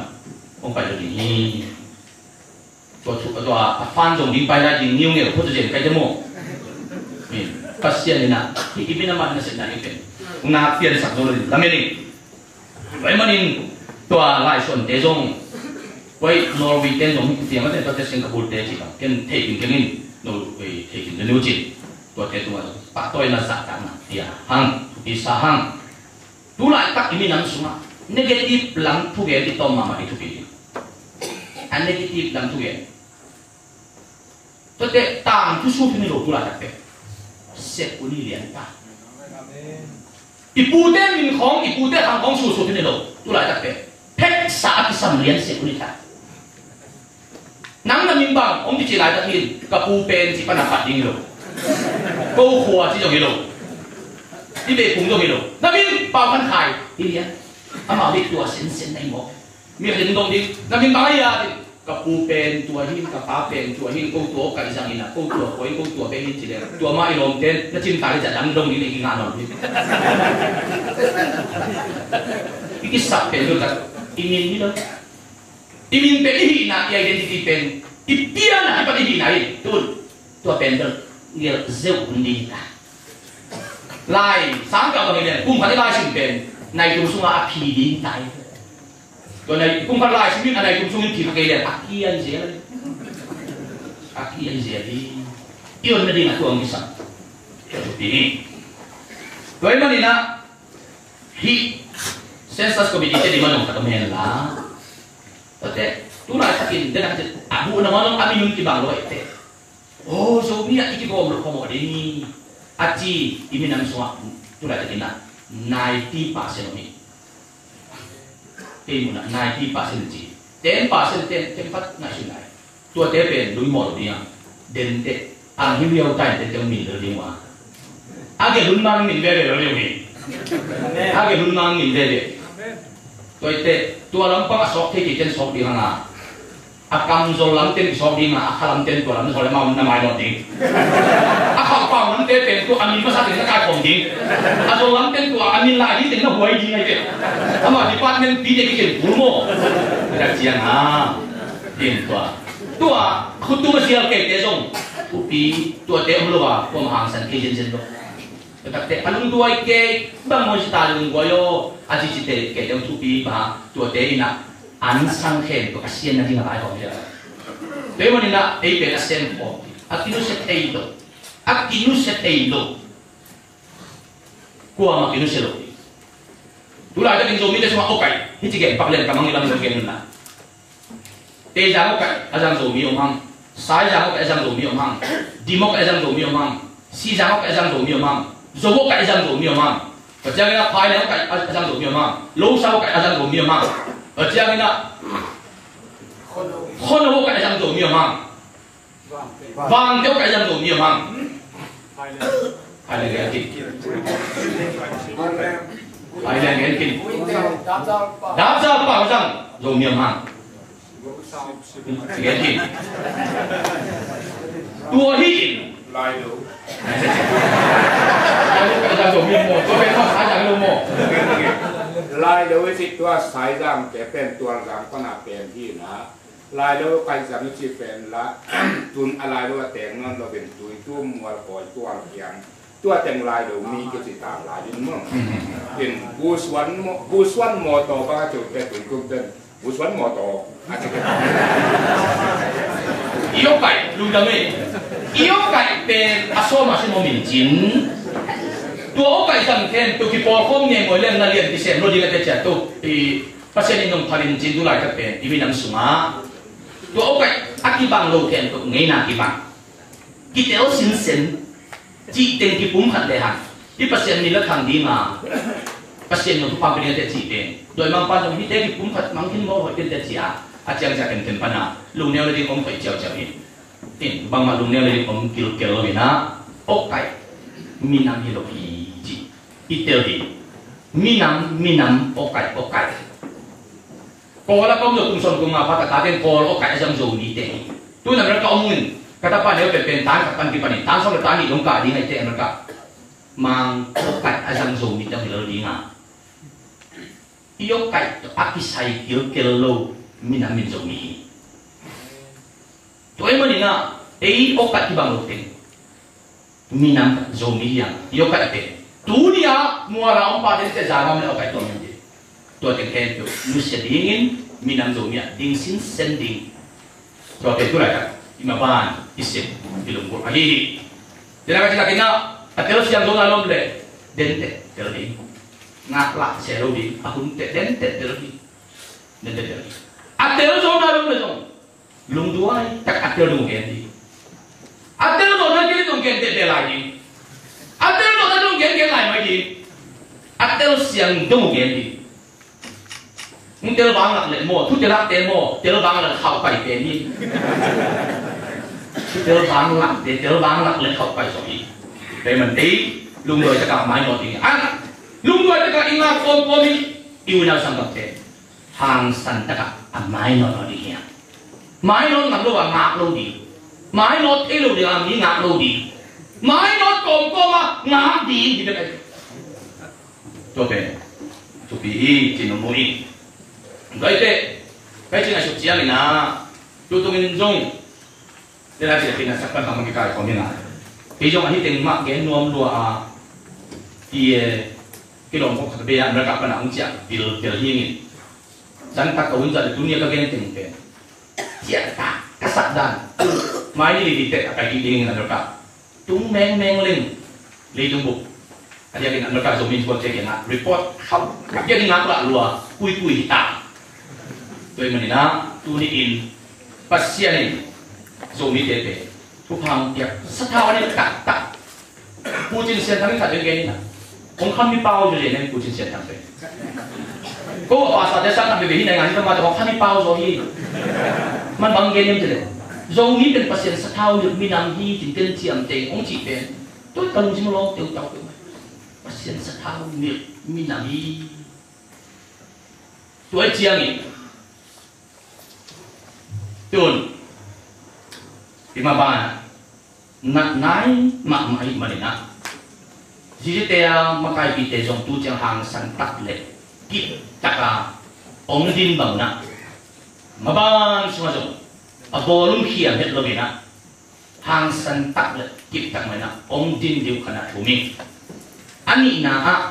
hong pai lo ding hi. Tua thu tua a fan zong ding pai lai ding niu ngeu khutu zen kai te maw? Pasian inah hih i minamah nasepna ding pen hong na piansak zo lo ding lamen in. Tua ahih manin tua laisuante zong, tua Norway ten zong hih tiang a ten tua te Singapore te ci bang ken thei khin keng in, no thei khin keng ni uh ci. Tuate tungah zong pahtawina zahtakna pia hang, thupi sa hang. Tu laitak i minam sungah negative lam thugen i tawm mahmah i thupi ding. A negative lam thugen. Tuate tangthu sut hi ni lo tu laitak pek. Sep un hi lian ta. I pute min khawng, i pute khang khawng sut sut hi ni lo tu laitak pek. Pheksa a kisam lian sep un hi ta. Nang na min bang hong kici laitak hi in, ka pu pen ci pan a pat ding hi lo. Ko khua ci zong hi lo. I beh phung zong hi lo. Na min Pau Khan Khai hi lian. Amau beh tua sensen na hi mawk. Mi khat in dong ding, na min bang a hi a ding. Ka pu pen tua hi in, ka pa pen tua hi in, ko tua kaih zang in a, ko tua kua in, ko tua beh hi in ci leng, tua mah i lawmten na cimtak hi zah dang dong ding na i kingah nawn hi. I kisap pen tua tak i min hi lo. I min pen i hihna, i identity pen i pianna hi pan i hihna hi. Tun tua pen bel ngelh zeuh hun ding hi ta. Lai sang ka bang hi leng kum khat i lai sim pen nai tum sungah a phi ding ta hi. Tua nai kum khat lai sim in a nai tum sungin phi kha kei leng a kian zel a, a kian zel hi. I on nading a tuang kisam. Tua thupi hi. Tua ahih manin ah hih census committee te ding manung khat om hen la. Tate tu laitakin den a buh na manung a minun kibang lo ete. Oh, Zomi ah i kigawm loh phamawh ding hi a ci i minam sungah tu laitakin ah ninety percent om hi. Kei munah ninety percent ci. Ten percent ten, ten khat ngaihsun lai. Tuate pen lungmawh lo ding a. Dente ang hi viau ta in tente min lo ding uh a. A gelh hun mang min veve lo ding uh hi. A gelh hun mang min veve. Tuate tua lampang a sawk thei kei ten sawk ding hanga. A kam zol lamten kisawk ding a, a kha lamten tua lam zol lamah na mainawt ding. A kha pau lamte pen tua a min masa teng na kaikhawm ding. A zol lamten tua a min lai ding teng na huai ding ahi ve. Amah department pi te kiken kul maw. Dak ciang a ding tua. Tua khuttum a sial keite zong thupi tuate om lo a, tua mah hangsan kei zenzen lo. Takte a lungduai kei bang maw, ci ta lungduai aw, a ci cite kei deuh thupi ba, tuate in ah an sang khempeuh a sian nading a lai khawng hi a. Tua ahih manin ah ei pen a sem khawm, a kinusia thei lo, a kinusia thei lo. Kuamah kinusia lo. Tulaitak in Zomite sungah awkaih hih ci gen pak lian ka mang i lam lo gen na. Teizang awkaih a zang Zomi om hang. Saizang awkaih a zang Zomi om hang. Dim awkaih a zang Zomi om hang. Sizang awkaih a zang Zomi om hang. Zo awkaih a zang Zomi om hang. Tua ciangin ah Phaileng awkaih a zang Zomi om hang. Losau awkaih a zang Zomi om hang. Tua ciangin ah Khono awkaih a zang Zomi om hang. Vangte awkaih a zang Zomi om hang. Phaileng gen kin. Phaileng gen kin. Dapzau pau zang Zomi om hang. Gen kin. Tua hi in. Lailo. Lailo awkaih a zang Zomi om maw? Tua pen maw, Saizang lo maw? Lailo i cih tua Saizangte pen Tualzang pana pen hi na. Lailo awkaih zang i cih pen la, tun a Lailo a teng nawn lo in Tuitum, Mualkawi, Tualkiang, tua teng Lailo mi kici ta lai in maw. In Busuan maw, Busuan mawtaw bang a ci uh teh Tuitum pen Busuan mawtaw a ci uh. I awkaih lungdam ei. I awkaih pen a sawm a sim om in cin. Tua awkaih zang khempeuh kipawlkhawm ngei maw, leng na lian kisem lo ding a teh ciah tu. I Pasian in nong phalin cin, tulaitak pen i minam sungah tua awkaih a kibang lo khempeuh ngeina kibang, kitel sinsen, cih teng kipumkhat lehang hih Pasian min la thang ding a, Pasian in nong thupha pia ding a teh cih pen, dawimangpa'n zong hihte kipumkhat mang khin maw, hoih khin teh ci a, a ciangciang khenkheng pan a lungneu le ding om hoih ciauciau hi. In bangmah lungneu le ding om kilkel lo in ah, awkaih minam hi lo hi ci. I tel ding. Minam, minam, awkaih, awkaih. Kawl a ka om lo kum sawm kum nga pha tak a teng Kawl awkaih a zang Zomite hi. Tu in America om ung in, ka tapa neu penpen tan khat pan kipan in tan sawm le tan nih dong kah ding ahih teh America. Mang awkaih a zang Zomite hi lo ding a, i awkaih tawh a kisai kilkel lo minam in Zomi hi. Tua ahih manin ah ei awkaih kibang lo teng minam Zomi hi hang, i awkaih pen. Tuni-ah mual a om pa dente zang om le awkaih tuam hi. Tua teng khempeuh nusia dingin minam Zomi ah ding sinsen ding. Tua pen tulaitak i maban i sem i lunggulh ahi hi. Tua laitak i nak in ah a tel siangtho na om le dente tel ding. Ngaklah se lo ding, a hun teh dente tel ding. Dente tel ding. A tel zo na om le zong lungduai tak a tel dong gen ding. A tel dong na tel dong gen tel lai ding. A tel dong na dong gen gen lai mai ding. A tel siang dong gen ding. Hong tel bang lak leh maw, thu tel lak tel maw, tel bang lak khauh pai pen hi. Thu tel bang lak te, tel bang lak leh khauh pai zaw hi. Tua ahih man teh lungduai tak a mainawt ding. A lungduai tak a i ngak kawmkawm hi. I unau sanggamte hangsan tak a a mainawt nawn ding hi hang. Mainawt ngam lo a ngak lo ding. Mainawt thei lo ding a mi ngak lo ding. Mainawt kawmkawm a ngak ding hi bek ahi. Tua pen thupi hi ci-in mu hi. Tua hi teh, ka cih ngaihsut ciangin ah, tu tungin zong Tua laitak in a sak pan hong kikai khawm hi a, kei zong ahi teng mah gen nuam lua a, kei, eh, kilawm khawm khat bek a, America pan a hong ciah vilvel hi ing. Zan tak ka hun zat le tuni a ka gen teng pen ciah tak ka sak dan, mai ni li li tek a kai kik ding ing America. Tung mengmeng leng leitung bup a diakin America Zomi Innkuante kiangah report khauh a, a diakin ngaklah lua kuikui hi ta. Tua ahih manin ah tuni in Pasian in Zomite pen thupha hong piak sathau a nei taktak. Pu Cin Sian Thang in khat gen in ah, hong khami pau zaw hi ing Pu Cin Sian Thang pen. Ko a pastor te sang tak veve hi nai ngai hi, ka ma te hong khami pau zaw hi. Man bang gen hiam cih leh, Zomi pen Pasian sathau nilh minam hi, cin ken ciamteh hong cih pen. Tua ka lungsim lawng teutau peuhmah. Pasian sathau nilh minam hi. Tua ahih ciangin tun i maban ah nat nai mahmah ahih manin ah, Zizite a makaipite zong tu ciang hangsan tak le kip tak a hong din bang un ah, maban sungah zong a bawlung khiam het lo in ah, hangsan tak le kip tak mah in ah hong din ding uh khat na thum ing. A nihna ah,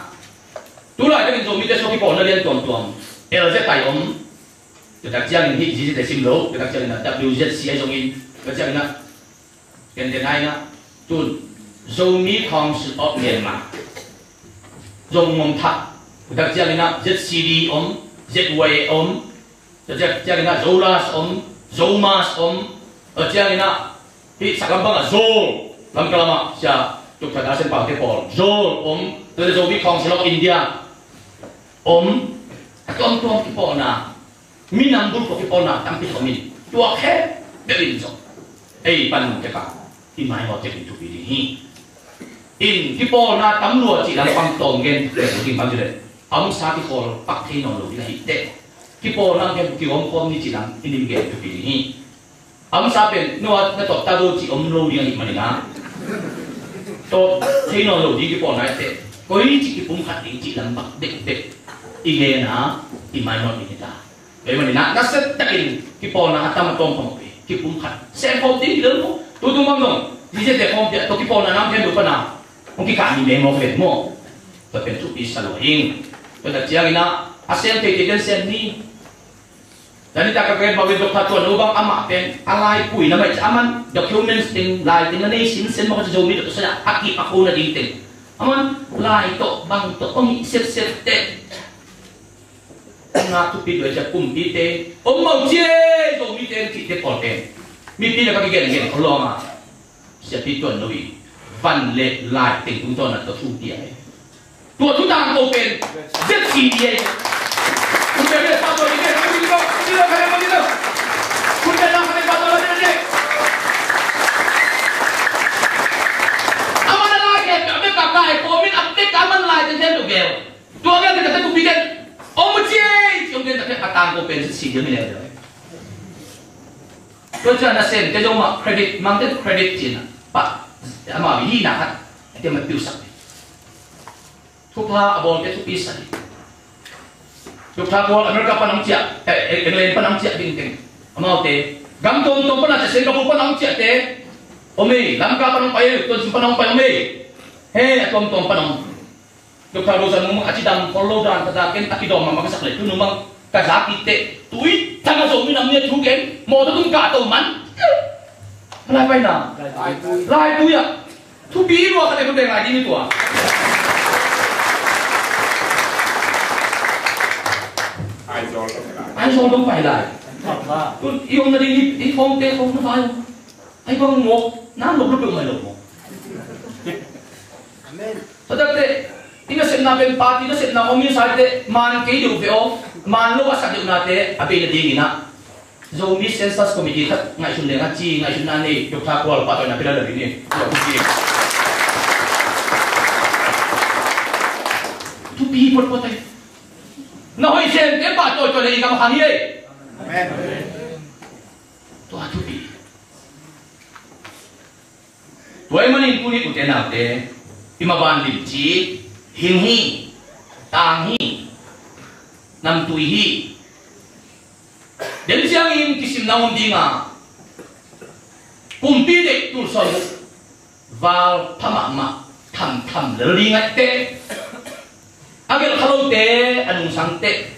tulai takin Zomite sung kipawlna lian tuamtuam, L Z I om, tua tak ciangin hih Z Z te sim lo, tua tak ciangin ah W Z C I zongin, tua ciangin ah, ken ken ai na, tun, Zomi Council of Myanmar zong om thak, tua tak ciangin ah Z C D om, Z Y A om, tua ciangin ah Zolas om, Zomas om, tua ciangin ah hih sak lam bangah Zol, Lamka lamah sia Tuk Thang Dasen Pau te pawl Zol om, tua Zomi Council of India om, a tuamtuam kipawlna, minam bulphuh kipawlna tampi om in, tua khempeuh in zong ei pan nung te ka, i mai mawh tek in thupi ding hi. In kipawlna tam lua cih lam pang tawm gen tek ding bang ci le, a omsa kikhawl pak thei nawn lo ding ahih teh, kipawlna gen kihawm khawm ni cih lam i nim gen thupi ding hi. A omsa pen, no a na tawp ta do cih om lo ding ahih manin ah, tawp thei nawn lo ding kipawlna i teh, koi cih kipumkhat ding cih lam bak bekbek i gen a, i mainawt ding hi ta. Koi manin ah, nasia takin kipawlna a tam a tawm phamawh hi, kipumkhat. Sem khawm ding hi lo maw, tu tung bang zong, dizete khawm piah, tawh kipawlna nam thei lo pan a, hong kikah ni meng mawk ven maw. Tua pen thupi sa lo hing. Tua tak ciangin ah, a sem thei thei den sem ni. Tani taka pen Mawin Doctor Tuan Lo bang amah pen a laipui na mai ca aman documents teng lai teng na nei sinsen mah ka ci Zomi Doctor Saya a kip a ko na ding teng. Aman lai tawh bang tawh om hi setset teh. Nga thupi duai ca kumpi te om mau cie Zomi te an kih te pawl pen. Mipi na ka kigen gen ko lawng a. Siapi Tuan Lo in van le lai teng tungtawn a tua thu pia hi. Tua thu tangko pen Z C D A. Kun pen le pa tua ni le kun ni lo, ni lo kha le kun ni lo. Kun pen la kha le pa tua ni le. Aman a lai ke a bek a kai ko min a bek aman lai teng teng lo gel. Tua gel teng teng kupi den. Om cie, cie om den teng a tangko pen Z C D A mi le. Tua ciang nasem te zong mah credit, mang te credit cih na pah, amau hihna khat te mah piusak. Thupha a bawlte thupi sa hi. Thupha bawl America pan hong ciah, eh, England pan hong ciah ding teng. Amaute gam tuamtuam pan a ciah, Singapore pan hong ciahte om ei, Lamka pan hong pai ei, Tuanzin pan hong pai om ei. He, a tuamtuam pan hong. Doctor Rosa nung a cidam khol lo dan ka za ken a kidawm mahmah ka sak leh tu nung bang ka za kik teh tui thang a Zomi Nam Ni a thu ken mawtaw tung kahto man. Lai pai na. Lai tui ah. Thupi lua ka te kun te ngai ding tua. Aizawl dong pai lai. Tun i om na ding i khawmte khawm na pai. Ai bang mawk, nang lop lop peuhmah lo maw? Amen. Tua tak teh, i nasepna pen party nasepna om hi sa teh, man kei deuh ve aw, man lo a sak deuhnate a bei nadingin ah Zomi Census Committee khat ngaihsun leng a ci, ngaihsutna nei, Doctor Kual pahtawina pila lo ding ni. Thupi photphot ai. Na hoih sem te pahtawitawit le i gam khang hi ei. Amen. Tua thupi. Tua ahih manin tuni ute naute, i maban limci hing hi, tang hi, namtui hi. Den ciangin kisimna om ding a, kumpi deih tul sawm val pha mahmah, tham tham lel ding a teh. A gelh kha lote a nungsang teh.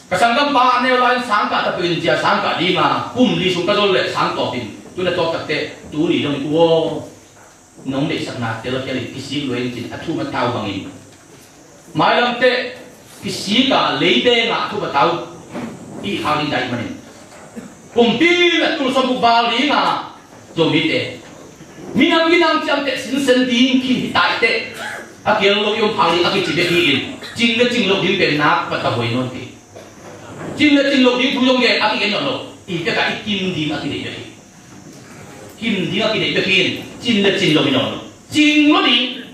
Ka sanggampa a neu lai-in sang kah ta peuh in cia sang kah ding a, kum li sung ka zol leh sang tawp in, tu na tawp tak teh, tuni dong in uaw. Nong deihsakna tel a kial in kisik lua in cin a thum a tau bangin. Mailam teh kisik a leibeng a thum a tau i khak ding daih manin. Kumpi na tul sawm buk val ding a Zomite. Minam ginang ciamteh sinsen ding khin hi tai teh. A kial lo i om phak ding a kici bek hi in. Cing le cing lo ding pen nak pata huai nawn ti. Cing le cing lo ding thu zong gen a kigen nawn lo. I pek a i kim ding a kideih bek hi. Kim ding a kideih bek hi in. Cing le cing lo hi nawn lo. Cing lo ding.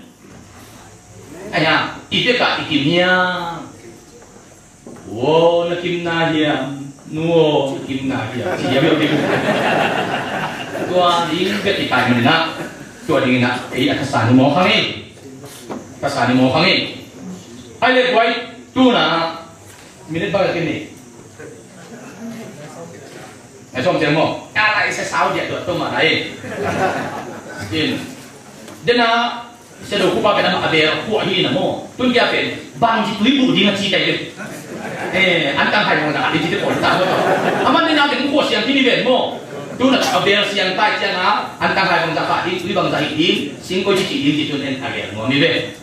Ahi hang, i pek a i kim hiam. Wo, na kim na hiam. Nu wo, na kim na hiam. Ci hiam hiam kim. Tua ding bek i kai man na. Tua ding na. Ei a thasa ni mawk hang ei. Thasa ni mawk hang ei. Ai le buai, tu na. Minute bang a kim ni. Ai som tiang maw. Ka lai sa sau dia tua tu ma lai. Kin. Dena Shadow khuapa pen a bel khuah hi na maw. Tun kia pen bangci tui buh ding a ci kai pen. Eh, an tang hai bangzah a ding ci te pawl ta maw. A man ni na ding khuah siang kini ven maw. Tun a bel siang tai ciang a an tang hai bangzah kah ding, tui bangzah hih ding, singkoi ci ci ding ci tun en a gel maw mi ven.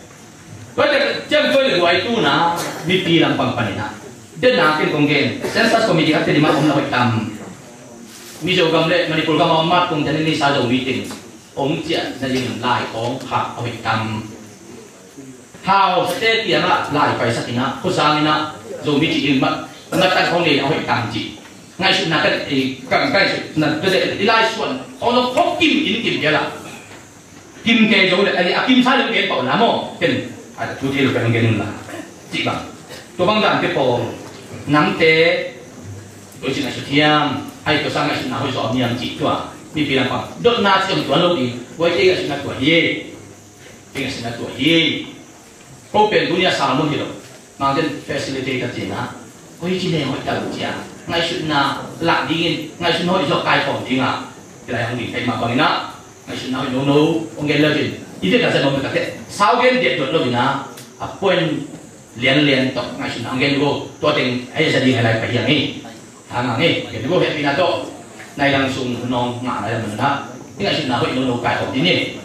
Tua te ciang tua le guai tun a mipi lampang panin a. Den na ken kong gen, census committee a te dima om na hoih tam. Mizo gam le Manipur gam a om mat kong ten ni sa zo meeting. Ong ciah na ding lai kong kha a hoih tam. Hau sate kiangah lai paisak inah, khusang inah, Zomi ci ding mat, mat tak hong nei a hoih tam ci. Ngaihsutna ka, eh, ka, ngaihsutna ka, i lai suan, hong nong khong kim in kim biala. Kim ke zo le, a kim sa le ke pau la mo, ken, a tu te lo ka nong gen la. Ci bang. Tua bang dan te pau, nang te, tua ci ngaihsut hiam, ai tua sa ngaihsutna hoih zo niam ci tua. Mipi lampang. Dotna ci om tua lo di, tua te ngaihsutna tua hi. Teng a sin a tua hi. Ko pen tunia sermon hi lo. Mangten facilitator cina. Koi ci ne hoih ta lo cia. Ngaihsutna lak dingin, ngaihsutna hoih zok kai khawm dinga. Kilai hong ding kai mah bangina. Ngaihsutna hoih nono, hong gen lo cin. I te ka sa nom ka te. Sau gen det dot lo ina. A point lianlian tawh ngaihsutna hong gen lo. Tua teng ai sa ding ai lai ka hiang hi. Hang hang hi. Gen lo hehpihna tawh. Nai lang sung nawng ngah nai lang na. Ngaihsutna hoih nono kai khawm ding hi.